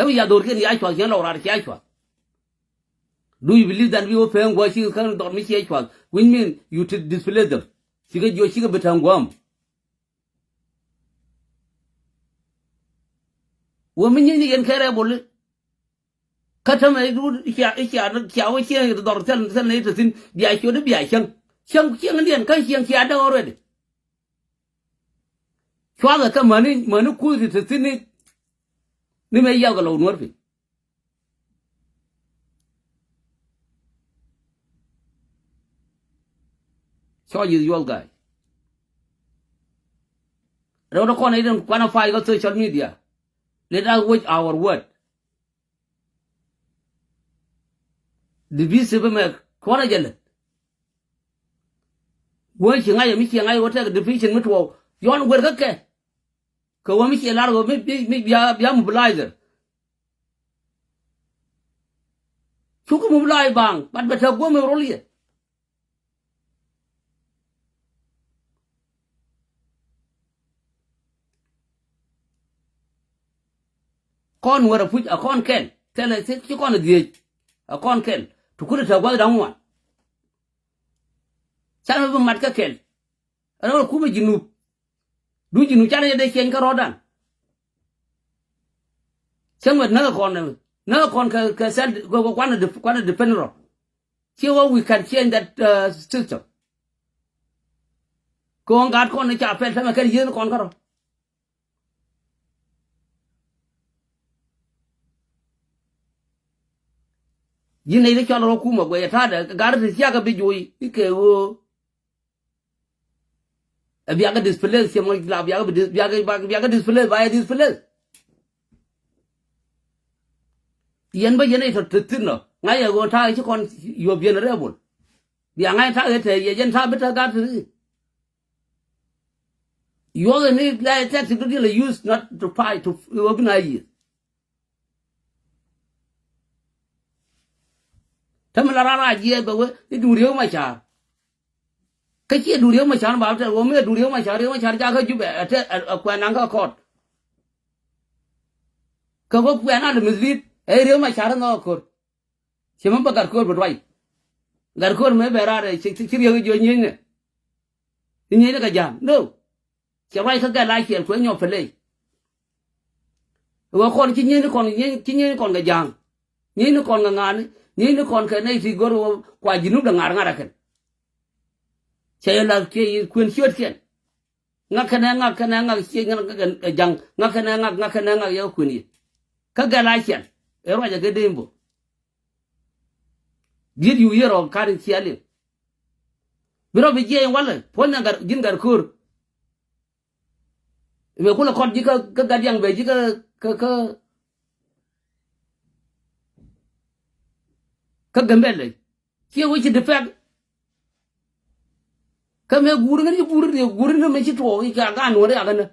Ɛ mi ya dhorkiɛn ya cuath, cieŋ lɔk raar cia cuath. Do you believe that bi wä pɛn guɔ cikɛ kän dhɔr mi cia cuath? Which mean you to displace them. Cikɛ jiɔ cikɛ bi tɛn guɔm. Wä mi nyieny ni yɛn kɛ rɛɛ boli. Kä tämɛ i̱ duut i̱ cia i̱ cia i̱ cia wä cia i̱ dhɔr thil thil ni te thi̱n bia ciöt i̱ bia cieŋ. Cieŋ cieŋ diɛn kä cieŋ cia däk already. Cuathɛ kä mäni mäni kuth ti te thi̱n ni. Ni mëë yiath kɛ lɔw nuɔ̱ɔ̱r piny. Church is your guy. Rɛw dee kɔn i̱ den kuanɛ pay kä social media. Let us watch our word. Di bi sipä mɛ kuanɛ jɛ lät. Wee ci ŋa̱c ɛ mi ci ŋa̱c ɛ wä tɛk division mi tuɔɔk yɔn wer kä kɛ. Kɛ wä mi ci lar ɛ wä mi mi bia bia mobilizer. Cukɛ mobilize baŋ bat bɛ tɛk guɔ̱m ɛ rol yɛ. Kɔn wär a puc a kɔn kɛl kɛl a ci kɔn a dhiec. A kɔn kɛl ti kun a tɛ gua̱th da̱ŋ ŋuan. Can mi bi mat kä kɛl. Rɛw a kumɛ Jinub. Duŋ Jinub can a yɛ dee ciɛny kä rɔɔdan. Cäŋ wɛt näk a kɔn näk a kɔn kɛ kɛ sɛl kuan a depend rɔ. Ci wä we can change that system. Kɛ ɣän gaat kɔn ni ca pɛl tämɛ kɛn yieen kɔn kärɔ. Ji̱n nɛy ti cɔl rɔ kumɛ guɛc ɛ ta̱a̱dɛ gaat ti ciakä bi juɔy i̱ kɛ ɣöö. Ɛ biakɛ displace ciɛ mɔ la biakɛ bi dis- biakɛ biakɛ biakɛ displace ba yɛ displace. Yɛn bä yɛn ɛ tɔ te thi̱n nɔ ŋa̱c ɛ ɣöö ta̱a̱ ci kɔn yuɔp yɛn rɛɛbol. Bia ŋa̱c ta̱a̱ ɛ te yɛ yɛn ta̱a̱ bi te gaat te thi̱n. Yuɔk in i̱ la tactic to deal use not to fight to ɣöö bi na yiëth. Tämɛ la rara jiɛɛth bɛ wee i̱ duŋ Riek Machar. Kä ciɛ duŋ Riek Machar ba tɛt wä mi ɛ duŋ Riek Machar Riek Machar jakä Jubɛ ɛ tɛt ɛ kuɛn naŋ kä kɔt. Kɛ wä kuɛn a lɛ mislead ɛ Riek Machar in nhɔk ko̱r. Ci mi bä gat ko̱r bi ruac. Gat ko̱r mëë bɛ raar ɛ ci ci Riek jiɔ nyieecnɛ. I̱ nyieecnɛ kɛ ja̱a̱ŋ no. Cɛ ruac kä gɛl a ciɛl kuɛ nyɔk pɛ ley. Ɣöö kɔn ci nyieyni kɔn ci nyieyni kɔn kɛ ja̱a̱ŋ. Nyieyni kɔn kɛ ŋa̱a̱ni nyieyni kɔn kɛ nɛy ti go̱r ɣöö kua Jinub dee ŋa̱r ŋa̱r ɛ kɛn. Cɛ yɛ la̱th kiɛ yi kuën ciötkiɛn. Ŋak kɛnɛ ŋak kɛnɛ ŋak ciec ŋak kɛ ja̱ŋ ŋak kɛnɛ ŋak ŋak kɛnɛ ŋak yɛ kuën yi. Kä gɛl a ciɛl ɛ ruacɛ kɛ dee imbo. Diet yu yɛ rɔ ka̱r in ciɛl in. Bi rɔ bi jiɛc in walɛ puɔ̱n nɛ gat ji̱n gat ko̱r. Mëë kulɛ kɔt ji̱ kä kä gat yaŋ bɛ ji̱ kä kä kä kä Gambɛl lɛ. Ciɛ wec ci defect. Kä mëë guuri ŋäni ci guuri riek guuri ni mëë ci tuɔɔk i̱ ca gaan nuɔ̱ɔ̱ri akänä.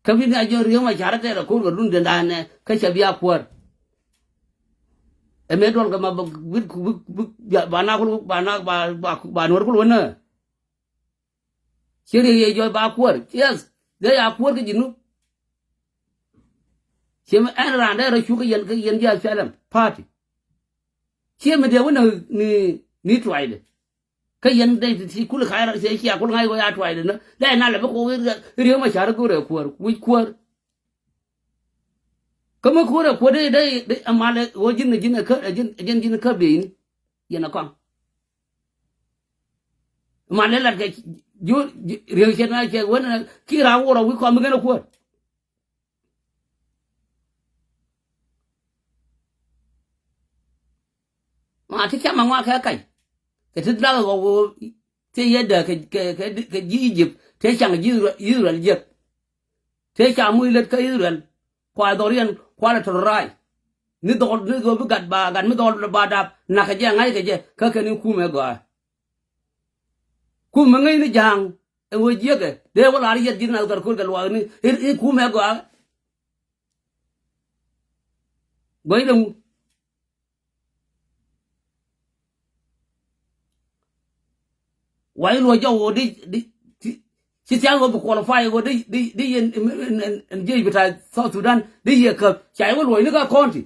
Kä bi nia jɔn Riek Machar tɛɛr a ko̱r kɛ dun dendanɛ kä cɛ bia kuäär. Ɛ mëë duɔl kɛ ma bä wit ku bik bik ba na kul ba na ba ba ba nuɔr kul wänä. Ci Riek yɛ jɔc ba kuäär yes. Dee ya kuäär kä Jinub. Ci mi ɛn raan dee rɔ cuk kä yɛn kä yɛn jiath pialɛm party. Ciɛ mi dee wä ni ni tuaydɛ. Kä yɛn dee ti ti kul ka̱y rɔ ciɛ cia kul ŋa̱c ɣöö ya tuaydɛ nä dee na lɛ bä kok i̱ Riek Machar go̱rɛ kuäär wi̱c kuäär. Kä mi kuäär ɛ kuäär dee dee dee amalɛ ɣöö ji̱n ji̱n ɛ kä ji̱n ji̱n ji̱n kä bieyni. Yɛn ɛ kɔaŋ. Malɛ lat kɛ ji̱ Riek ciɛ na ciɛ wen ki raak wor ɛ wi̱c kɔaŋ mi kɛn ɛ kuäär. Ma ti cam aŋuak kɛ kac kɛ ti dhilak ɛ ɣɔw ɣöö ti yɛ dääk kɛ kɛ kɛ ji̱ Egypt ti caŋ ji̱ Israel jiäk. Ti ca muc lät kä Israel kua dhɔriɛn kua lɛ tɔt rac. Ni dhɔl ni dhɔl bi gat ba gat mi dhɔl ba dap nak kɛ jɛ ŋa̱c kɛ jɛ kä kɛn in kumɛ gɔaa. Kumɛ ŋäcni ja̱a̱ŋ. Ɛ wee jiäkɛ dee wä lar yɛt ji̱n nath gat ko̱r kɛ luaakni i̱ kumɛ gɔaa. Gua̱cdɛ ŋu? Wa̱i̱ luɔ̱c jɔw ɣöö di, di, ci, ci thia̱a̱ŋ ɣöö bi qualify ɣöö di, di, di yɛn, ɛn, ɛn, ɛn jiec bi ta̱a̱ South Sudan di yɛ käp ca yɛ wä luɔ̱c ni kä county.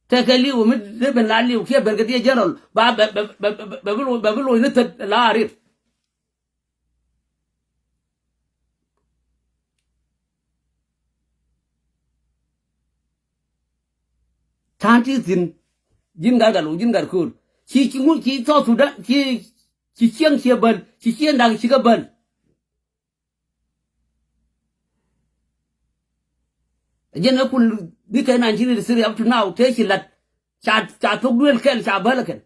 Tëëkɛ li̱w mi dee ben la li̱w kiɛ brigadier general ba bɛ, bɛ, bɛ, bɛ, bɛ, bɛ bi luɔ̱c, bɛ bi luɔ̱c ni thät la arit. Ta̱a̱n ti thi̱n ji̱n gat gat lo̱w ji̱n gat köör. Ci, ci ŋu, ci South Sudan, ci, ci cieŋ ciɛ bäl, ci cieŋ da̱ŋ ci kä bäl. Jɛn ɛ kul ni kɛ nineteen eighty-three up to now te ci lat. Ca, ca thok duel kɛl ca bäl kɛl.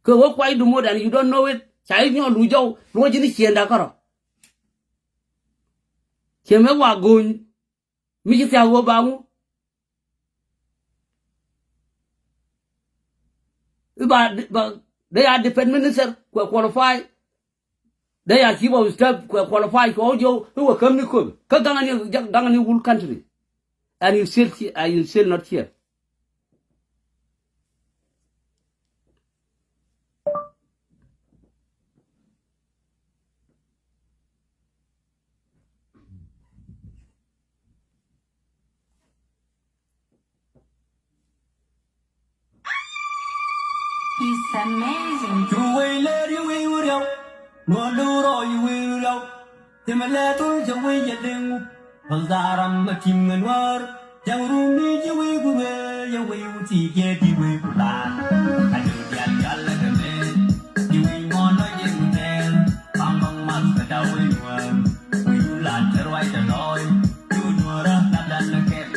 Kɛ wä kuay dumot and you don't know it. Ca i̱ nyɔk luc jɔw luɔc ji̱n i̱ ciënda kärɔ. Ciɛ mɛ wa go̱o̱ny mi ci thia̱k wä ba ŋu. I̱ ba, ba, dee ya defense minister kuɛ qualify. Dee ya chief of staff kuɛ qualify kɛ wä jiɔw i̱ wä käm ni köp kä gaŋ ni, gaŋ ni wul country. And you still, and you still not here. It's amazing. Yuwei lɛr yuwei wuriaw. Nuɔlurɔ yuwei wuriaw. Timɛ lɛ tul jɛ wei yɛ liŋ. Bal daram ma tim ŋɛ nuɔr. Jaŋ runi jɛ wei gurɛ yɛ wei wuti jɛ di wei kular. Adu dial dial lɛ kɛ mɛ. Yuwei mɔnɔ jɛ wutɛl. Pambang mas kɛ da wei nuɔr. Wei yulan tɛ ruay tɛ lɔy. Yuwei nuɔrä na dan lɛ kɛl.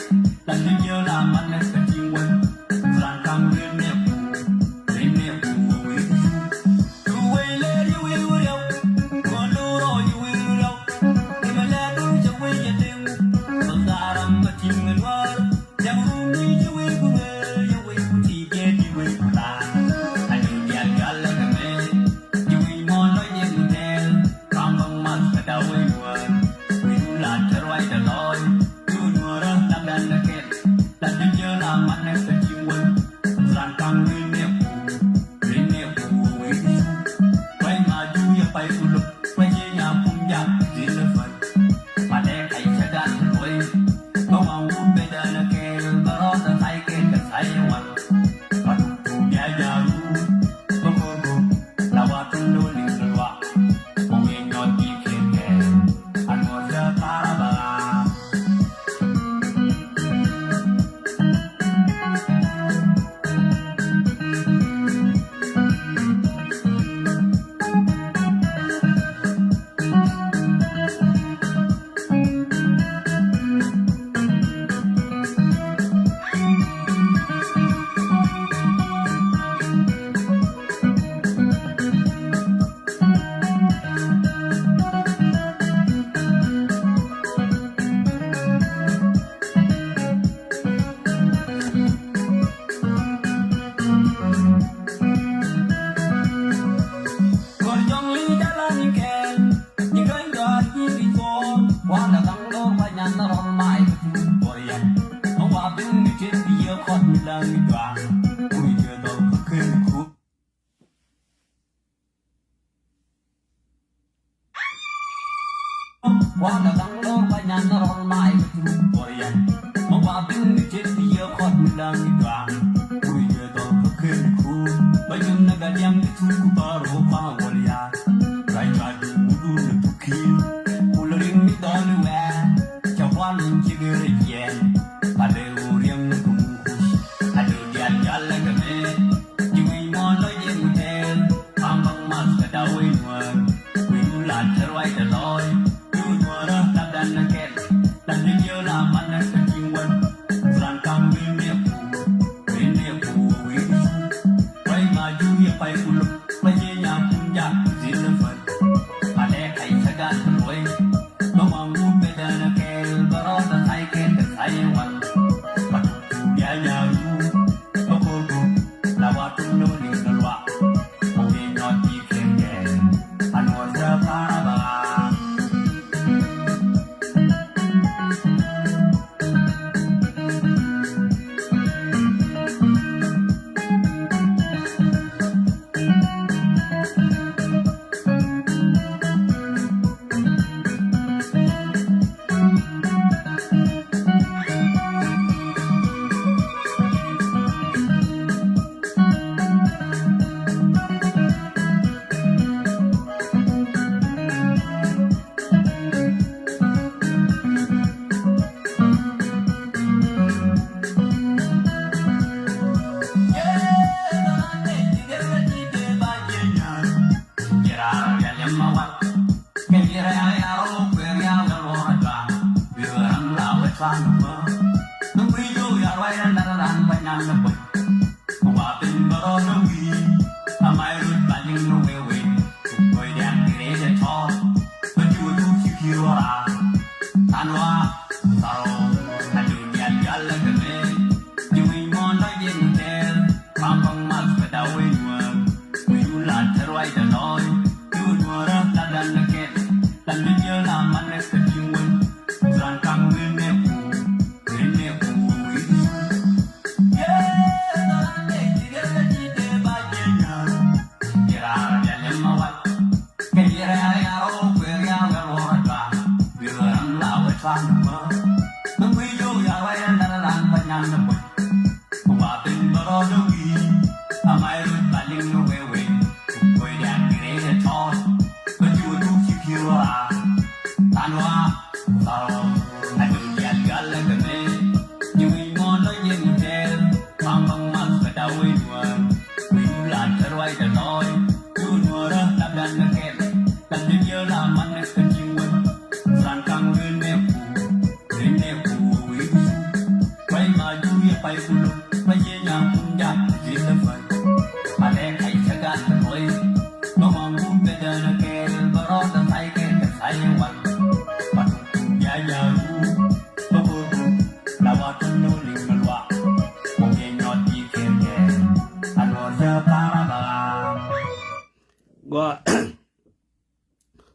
Gua.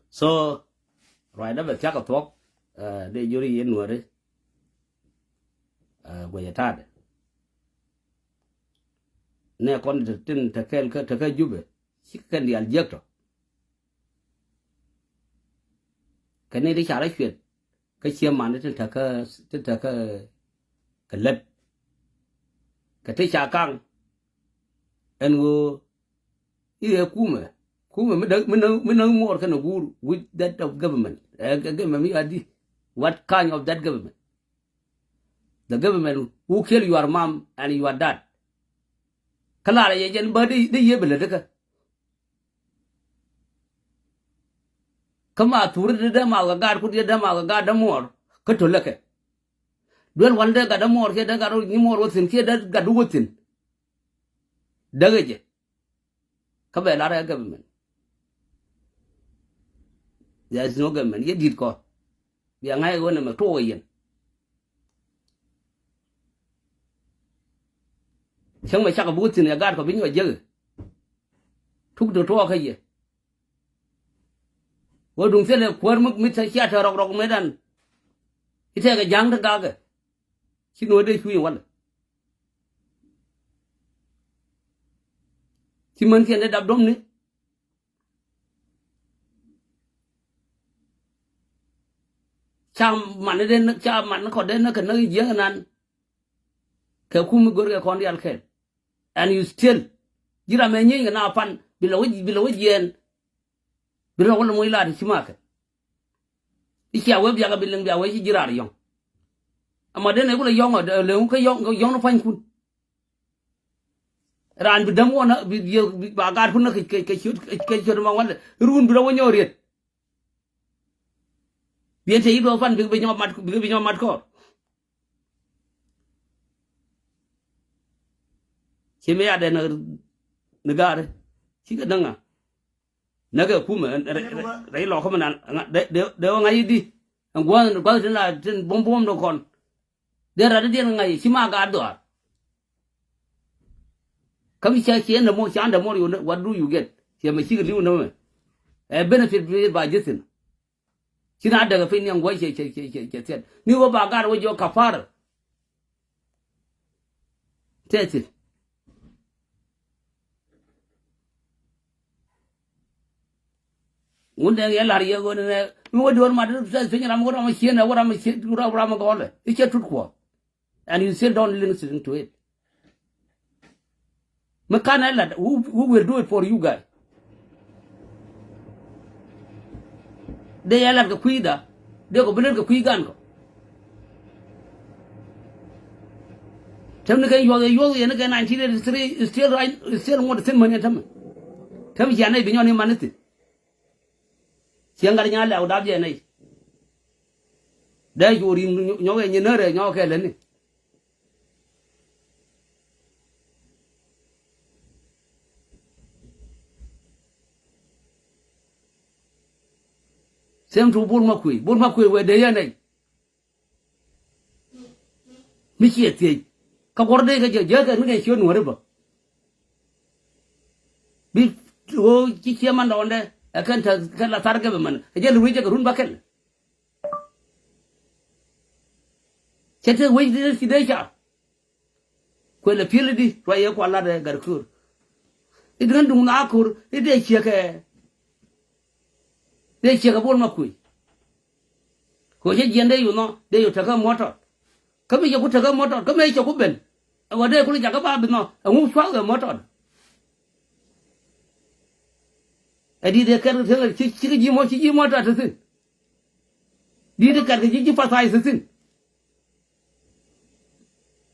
So, ruacdä bɛ thia̱k kɛ thuɔ̱k, eh, dee juri yɛn nuɔri. Eh, guɛcɛ ta̱a̱dɛ. Nɛ kɔn tin te kɛl kä, te kä Jubɛ. Ci kɛn diaal jiäk tɔ. Kɛ ni ti ca rɔ cuɛt. Kä cie man tin te kä, tin te kä, kɛ lät. Kɛ ti ca kaŋ. Ɛn ɣöö i̱ ɛ kumɛ, kumɛ mi näk, mi näk, mi näk muɔɔr kɛnɛ guur, which that of government. Ɛ, ɛ government mi adi. What kind of that government? The government who kill your mom and your dad. Kä lar ɛ yɛ jɛn bä di, di yie bi lät kä. Kä ma thuri di dee ma kɛ gaat, ku di dee ma kɛ gaat dee muɔɔr kä to lɛ kɛ. Duel wan dee gat dee muɔɔr kiɛ dee gat nyi muɔɔr wä thi̱n kiɛ dee gat wä thi̱n. Dee ɣä jɛ. Kä bɛ lar ɛ government. There is no government. Yɛ di̱t kɔ. Bia ŋa̱c ɣöö nɛmɛ tuɔɔk ɛ yɛn. Cäŋ mɛ cakɛ buk thi̱n ɛ gaat kɔ bi nyɔk jiäk. Tuk ti tuɔɔk kä yɛ. Ɣöö duŋ thilɛ kuäär mi, mi cia te rɔk rɔk mëëdan. I̱ tɛkɛ ja̱a̱ŋ ti gakɛ. Ci nuɔ̱ɔ̱r dee cuuc in walɛ. Ci män kiɛn dee dap dɔmni. Ca man ni dee, ca man ni kɔn dee näk kɛ näk jiäk inan. Kɛ kum mi go̱rkɛ kɔn diaal kɛɛl. And you still. Ji̱ ram ɛ nyieeny kɛ na pan bi lɔ wä, bi lɔ wä jiɛɛn. Bi lɔ wä lɛ moc laat ci makɛ. I̱ cia wee biakɛ bi liŋ bia wee ci ji̱ raar yɔ̱ŋ. Ama den ɛ kulɛ yɔ̱ŋ ɔ, lɛ ŋu kä yɔ̱ŋ, yɔ̱ŋ ni pua̱nykun. Raan bi däm wä na, bi, bi, bi, ba gaatkun na kɛ, kɛ, kɛ ciöt, kɛ, kɛ ciöt ma walɛ. Run bi rɔ wä nyɔɔr riet. Bi ɛ te i̱ duɔth pan, bi, bi nyɔɔr mat, bi, bi nyɔɔr mat kɔɔr. Ci mi ya dee ni, ni gaari. Ci kɛ däŋa. Näkɛ kumɛ, rɛy, rɛy, rɛy lɔkä mi nan, dee, dee, dee wä ŋa̱c i̱di. Ɛn gua̱th, gua̱th tin la, tin buɔ̱m, buɔ̱m ni kɔn. Dee rat i̱diɛn ŋa̱c i̱ ci ma gaat dhɔaar. Kä mi cia, cie nä moc, cia nä moc, what do you get? Cie mɛ cikɛ li̱w nä mɛ. Ɛ benefit bi ba ji̱ thi̱n. Ci na däk ɛ piny ni ɛn gua̱c cɛ, cɛ, cɛ, cɛ, cɛ thiɛt. Ni wä ba gaat wä jiɔ kapara. Tɛth thi̱n. Ŋun dee yɛ la̱r yɛ ɣöö nɛ mi wä duɔ̱ɔ̱r mat tɛth piny ram wä ram cieen ɛ wä ram cieen wä ram gɔlɛ i̱ cɛ tut kuɔ. And you still don't listen to it. Mi kan ɛ lat, who, who will do it for you guys? Dee yɛ lat kɛ kui̱da, dee kɔ bi lät kɛ kui̱ gan kɔ. Tɛm ni kɛ yuɔth, yuɔth yɛn ni kɛ nineteen eighty-three, still right, still ŋuɔt thi̱n mäni tɛmɛ. Tɛm cia nɛy bi nyɔn ni man ni thi̱n. Ciɛ ŋa̱r nya lɛ̈w dap jɛ nɛy. Dee cu ri̱i̱m nyɔk ɛ nyin närɛ nyɔk kɛ lätni. Same to Bol Makuëë. Bol Makuëë wëë dee yɛn nɛy. Mi ciɛ thiec. Kä guɔ̱r dee kä jɛ, jɛ kɛ mi kɛ ciöt Nuääri bä. Bi ɣöö ci ciɛ man dɔɔndɛ, ɛ kɛn te, kɛn la thar gɛbɛ man. Ɛ jɛ li wi̱c jɛ kɛ run bäkɛl. Cɛ te wec dee ci dee ca. Kuël ɛ pi̱el i̱di, ruac yɛ kual lat ɛ Gatkuur. I̱ duŋ duŋ na Kur, i̱ dee ciek ɛ. Dee ciek ɛ Bol Makuëë. Kɛ ɣöö cä jiɛn dee yo̱ nhɔ, dee yo̱ tekä muɔ̱t tɔt. Kä mi cɛ ku tekä muɔ̱t tɔt, kä mi cɛ ku ben. Ɛ ɣöö dee kul jakä ba bi nhɔ, ɛŋu cua̱k ɛ muɔ̱t tɔt. Ɛ di̱t ɛ kɛt kɛ thiäŋ ci, ci ji̱ muɔ̱t, ci ji̱ muɔ̱t tɔt te thi̱n. Di̱t ɛ kɛt kɛ ji̱, ji̱ pathai te thi̱n.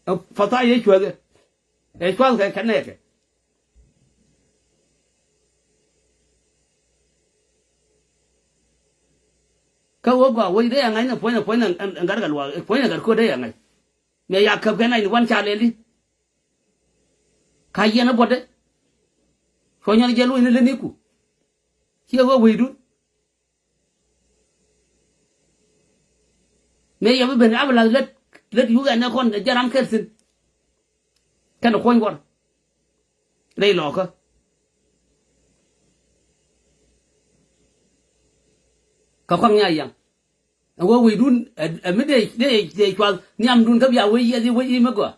Ɛ pathai ɛ cua̱th ɛ. Ɛ cua̱th kɛ kɛ nɛɛkɛ. Kä wä gɔaa wec dee a ŋa̱c ni puɔ̱ny ni puɔ̱ny ni gat kɛ luaak, puɔ̱ny ni gat kuäär dee a ŋa̱c. Mëë ya käp kɛ nac ni wan ca lɛli. Ka yɛn a buɔtdɛ. Cuɔ nyɔn jɛ luɔ̱c ni leni ku. Ciɛ wä wecdun. Mëë yɛ bi ben a bi la̱th lät, lät yuk ɛn ɛ kɔn jɛ ram kɛl thi̱n. Kɛn kuɔ̱ny guɔ̱r rɛy lɔɔkä. Kä kɔaŋ nya yaŋ ɛ wä wecdun ɛ, ɛ mi dee, dee, dee cuath nhiamdun kä bia wec yiɛth i̱ wec i̱ mi gɔaa.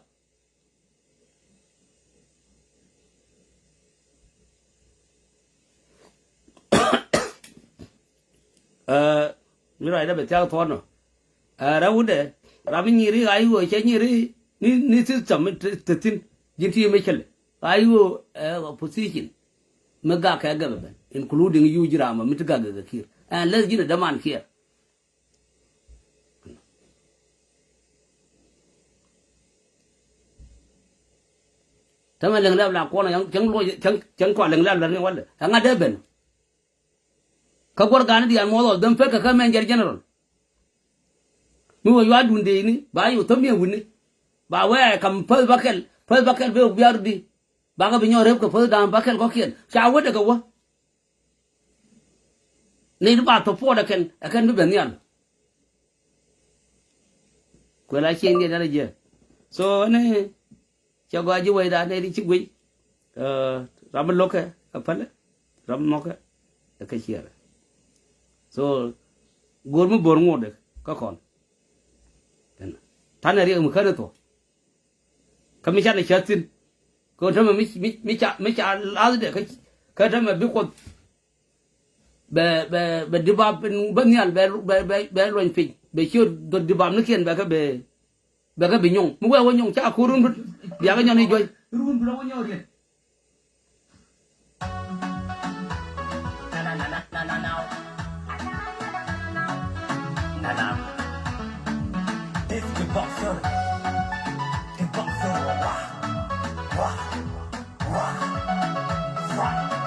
Ɛ, mi ruacdä bɛ thiak thuɔ̱ɔ̱n ɔ. Ɛ, rɛwdɛ, ram mi nyiri ɣa̱c ɣöö cɛ nyiri ni, ni system mi te, te thi̱n. Ji̱n ti mi cäl ɣa̱c ɣöö, ɛ, opposition mi gak kɛ gɛbɛ ben, including you ji̱ ram mi ti gak gɛ kɛ Kiir. Ɛn läth ji̱n ɛ däman Kiir. Tämɛ liŋ lɛp la kuɔn cäŋ luɔc cäŋ, cäŋ kua liŋ lɛp la ni walɛ. Ɛŋa dee ben? Kä guɔ̱r gani diaal muɔth ɔ them pek kɛ kä mɛn jɛr general. Mi wä yua̱a̱ dundee ni ba yo̱ thäm yɛ wi̱ni. Ba wee kam päth bäkɛl, päth bäkɛl ben wä biaar di. Bakɛ bi nyɔk rep kɛ päth da̱a̱m bäkɛl kɔ̱kiɛn ca wä dee kɛ wä. Nɛy ti ba support ɛ kɛn, ɛ kɛn bi ben nhial. Kuɛ la cieŋ diɛ dɛn a jiɛ. So ni cɛ gɔaa ji̱ wecdan nɛy ti ci guic. Ɛ, ram mi lo̱kɛ ɛ pälɛ, ram mi nhɔkɛ ɛ kä ciɛɛrɛ. So go̱o̱r mi bo̱r ŋot ɛ kä kɔn. Tanɛ riɛk mi känɛ thuɔ̱k. Kä mi canɛ cäth thi̱n. Kä tämɛ mi, mi, mi ca, mi ca la̱thdɛ kä, kä tämɛ bi Kuoth bɛ, bɛ, bɛ dibap bä nhial bɛ, bɛ, bɛ, bɛ luɔny piny bɛ ciöt dhot dibapnikiɛn bɛ kɛ bɛ, bɛ kɛ bi nyɔŋ mi wee wä nyɔŋ ca ko̱run bä. Biakɛ nyɔn i̱ juɔ̱c. This kickboxer, kickboxer, wah, wah, wah, wah.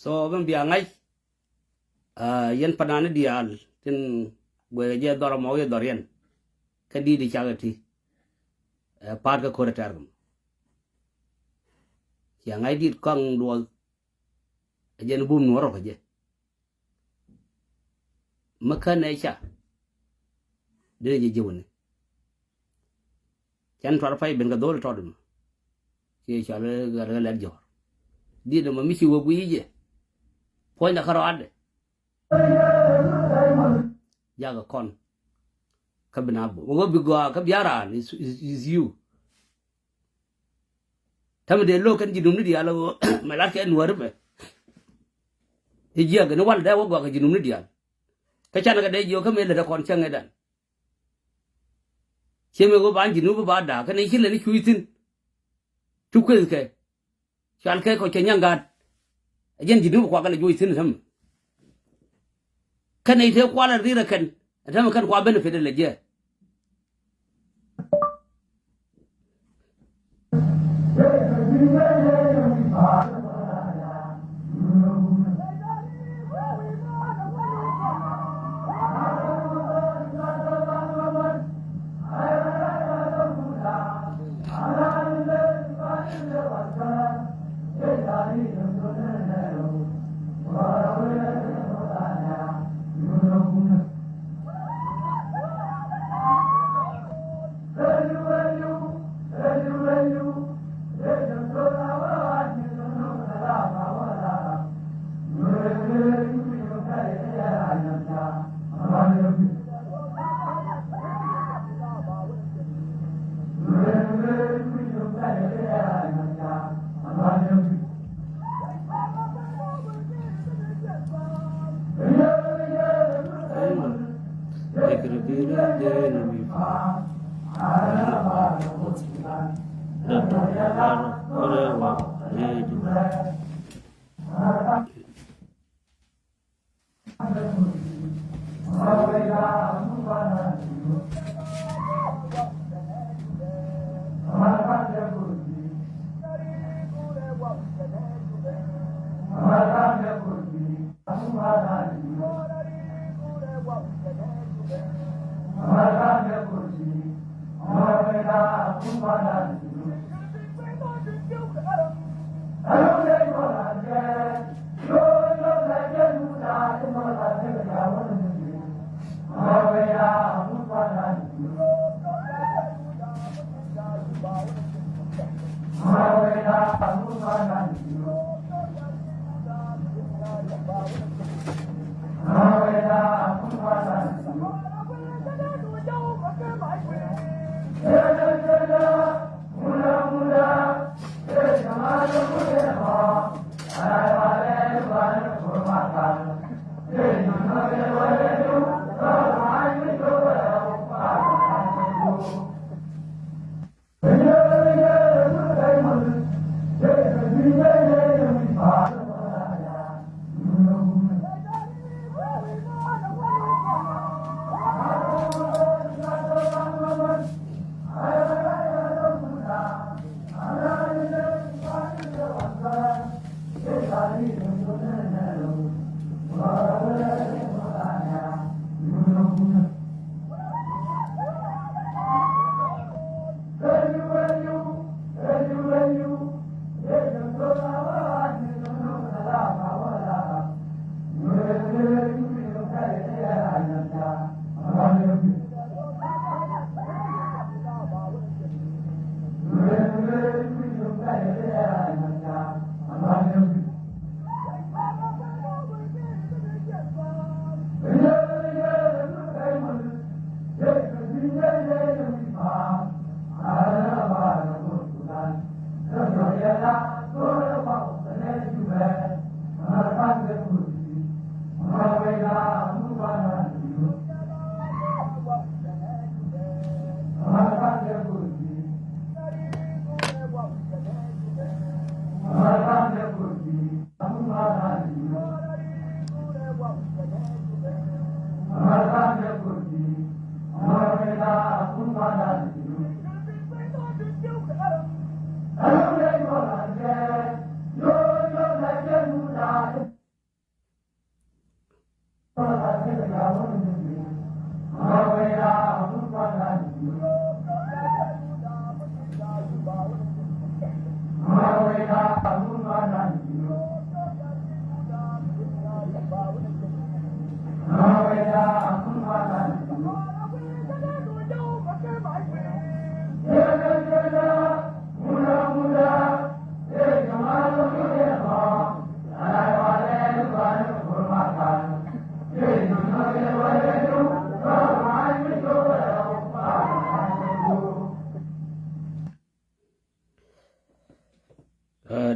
So, bä bia ŋa̱c, ah, yɛn panani diaal tin guɛkɛ jɛ dhɔr ɛmɔ wi̱i̱ dhɔr yɛn. Kä di̱t i̱ cakɛ ti, eh, pa̱a̱t kä ko̱rɛ tɛ̈r kɛ mɔ. Cia ŋa̱c di̱t kɔaŋ luɔth. Ɛ jɛn bum nuɔ̱ɔ̱r rɔ kɛ jɛ. Mi kän ɛ ca dee jɛ jiwni. Cɛn tuar pay ben kɛ dho̱l tɔt mɔ. Ci cɔl gat kɛ lɛt jɔ̱ɔ̱r. Diet mɔ mi ci wä guiy jɛ. Puɔ̱nydɛ kä rɔadɛ. Jakɛ kɔn. Kä bi na bum wä bi gɔaa kä bia raan is, is, is you. Täämɛ dee lo̱k kɛn ji̱ Nup ni diaal ɣöö mɛ lat kɛ Nuääri mɛ. I̱ jiäk ni wal dee wä gɔaa kɛ ji̱ Nup ni diaal. Kä canɛ kɛ dee jiök kä mëë lät ɛ kɔn cäŋ ëëdan. Ciɛ mëë ɣöö ba ji̱ Nup ba da̱a̱k kɛn i̱ ci lät ni cuc thi̱n. Cu kuëth kɛ cual kɛ kɔ cɛ nyaŋ gaat. Ɛ jɛn ji̱ Nup kuakɛ lɛ juɔc thi̱n täämɛ. Kɛn i̱ tëë kualɛ ri̱r ɛ kɛn ɛ täämɛ kɛn kua benefit ɛ lɛ jiɛ.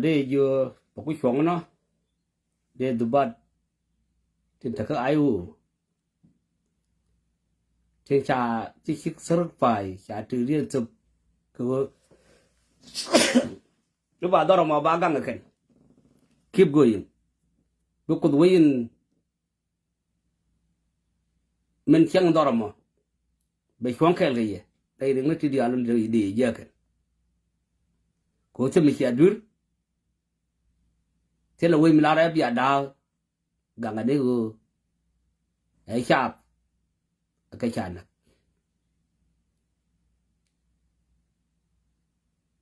Dee jiö bä ku cuɔ̱ŋ nɔ dee dhubat tin tekä I O. Tin ca ti cik certify ca ti riet thop kɛ ɣöö ni ba dhɔr ɛmɔ ba gaŋ ɛ kɛn. Keep going. Bi Kuoth wec in min cieŋ dhɔr ɛmɔ bɛ cuɔ̱ŋ kɛɛl kɛ yɛ. Rɛy riŋ ni ti diaal in dee jiäkɛn kɛ ɣöö thil mi cia dui̱r. Thilɛ wec mi lar ɛ bia da̱a̱k gaŋ ɛ dee ɣöö ɛ caap ɛ kɛ ca näk.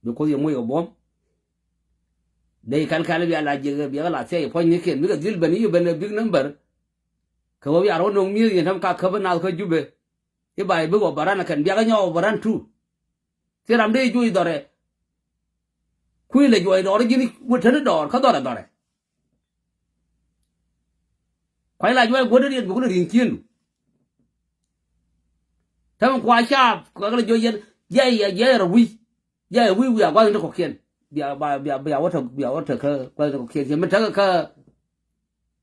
Bi Kuoth yɛ moc kɛ buɔ̱m. Dee kɛl kɛl bia la jiɛk bia la thiac puɔ̱nynikiɛn bikɛ dhil ben i̱ ben ɛ big number. Kɛ ɣöö bia rɔ no̱o̱ŋ mi̱eth yɛn täämɛ ka käp ɛ naath kä Jubɛ. I̱ ba i̱ bikɛ operation ɛ kɛn biakä nyɔk operation two. Thil ram dee juɔc dhɔrɛ. Kui̱ lɛ juɔc dɔɔr ji̱n wä teni dɔɔr kä dhɔrɛ dhɔrɛ. Kua̱c la juɔc guätdä riet bi kulɛ ri̱ŋ ciëndu. Täämɛ kua caap kua kɛ lɛ juɔc yɛn jiɛc yɛ jiɛc rɔ wi̱c. Jiɛc wi̱c wi̱c a gua̱th in te kɔ̱kiɛn. Bia ba bia bia wä te bia wä te kä gua̱th in te kɔ̱kiɛn ciɛ mi tekɛ kä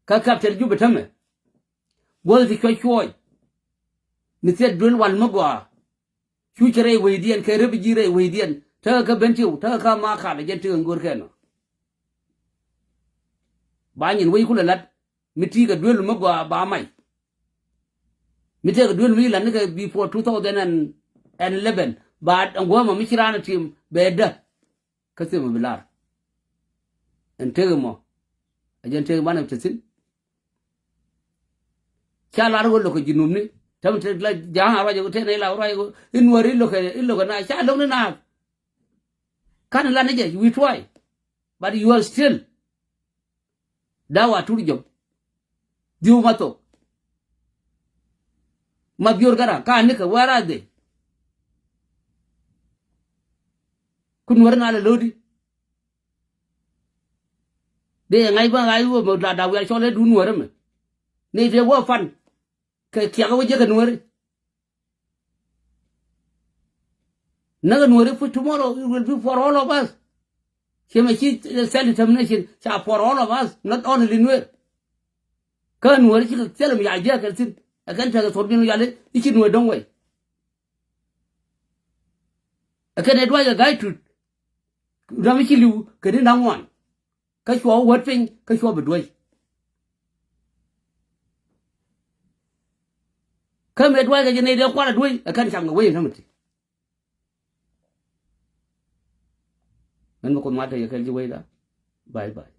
kä capital Jubɛ täämɛ. Guäth ti cuɔc cuɔc. Mi thiet duel wal mi gɔaa. Cu cɛ rɛy wecdiɛn kɛ rep ji̱ rɛy wecdiɛn tekɛ kä Bentiu tekɛ kä Makal ɛ jɛn ti kɛ ŋo̱r kɛn ɔ. Ba nyin wec kulɛ lat mi ti kɛ duel mi gɔaa ba mac. Mi tekɛ duel mi lat ni kɛ before two thousand and eleven ba ɛn guämɛ mi ci raan ɛ tim bɛ dä. Kä thimɛ bi lar ɛn tekɛ mɔ ɛ jɛn tekɛ banɛ te thi̱n. Ca lar ɣöö lo̱kɛ Junubni täämɛ te la ja̱a̱ŋ a ruac ɣöö te nɛy la ruac ɣöö in Nuääri in lo̱kɛ in lo̱kɛ naath ca lo̱kni naath. Ka̱n lat ni jɛ we try but you are still. Da̱a̱ wa tur jɔk. Dhiu ma thok. Ma bior kara ka nikɛ where are they? Ku Nuäri na lɛ lo̱di. Dee ŋa̱c bä ŋa̱c wä mɛ la da̱a̱ wiaa cɔl ɛ duun Nuäri mɛ. Ni dee wä fan. Kɛ kiak wä jek kɛ Nuäri. Näk kɛ Nuäri fi tomorrow it will be for all of us. Ciɛ mɛ ci self determination ca for all of us, not only Nuer. Kä Nuäri cikɛ thilɛ mi ca jiäk kɛ thi̱n ɛ kɛn tekɛ thor bin yali i̱ ci Nuäri dɔ̱ŋ wei. Ɛ kɛn ɛ duac kɛ ga̱y tut. Dam i̱ ci li̱w kɛ ni da̱ŋ ŋuan. Kä cua wä wät piny kä cua bi duäc. Kä mëë duackɛ jɛ nɛy dee kual a duäc ɛ kɛn cam kɛ wec in tämɛ ti. Mɛn mi Kuoth mat te yɛ kɛn ji̱ wecda. Bye bye.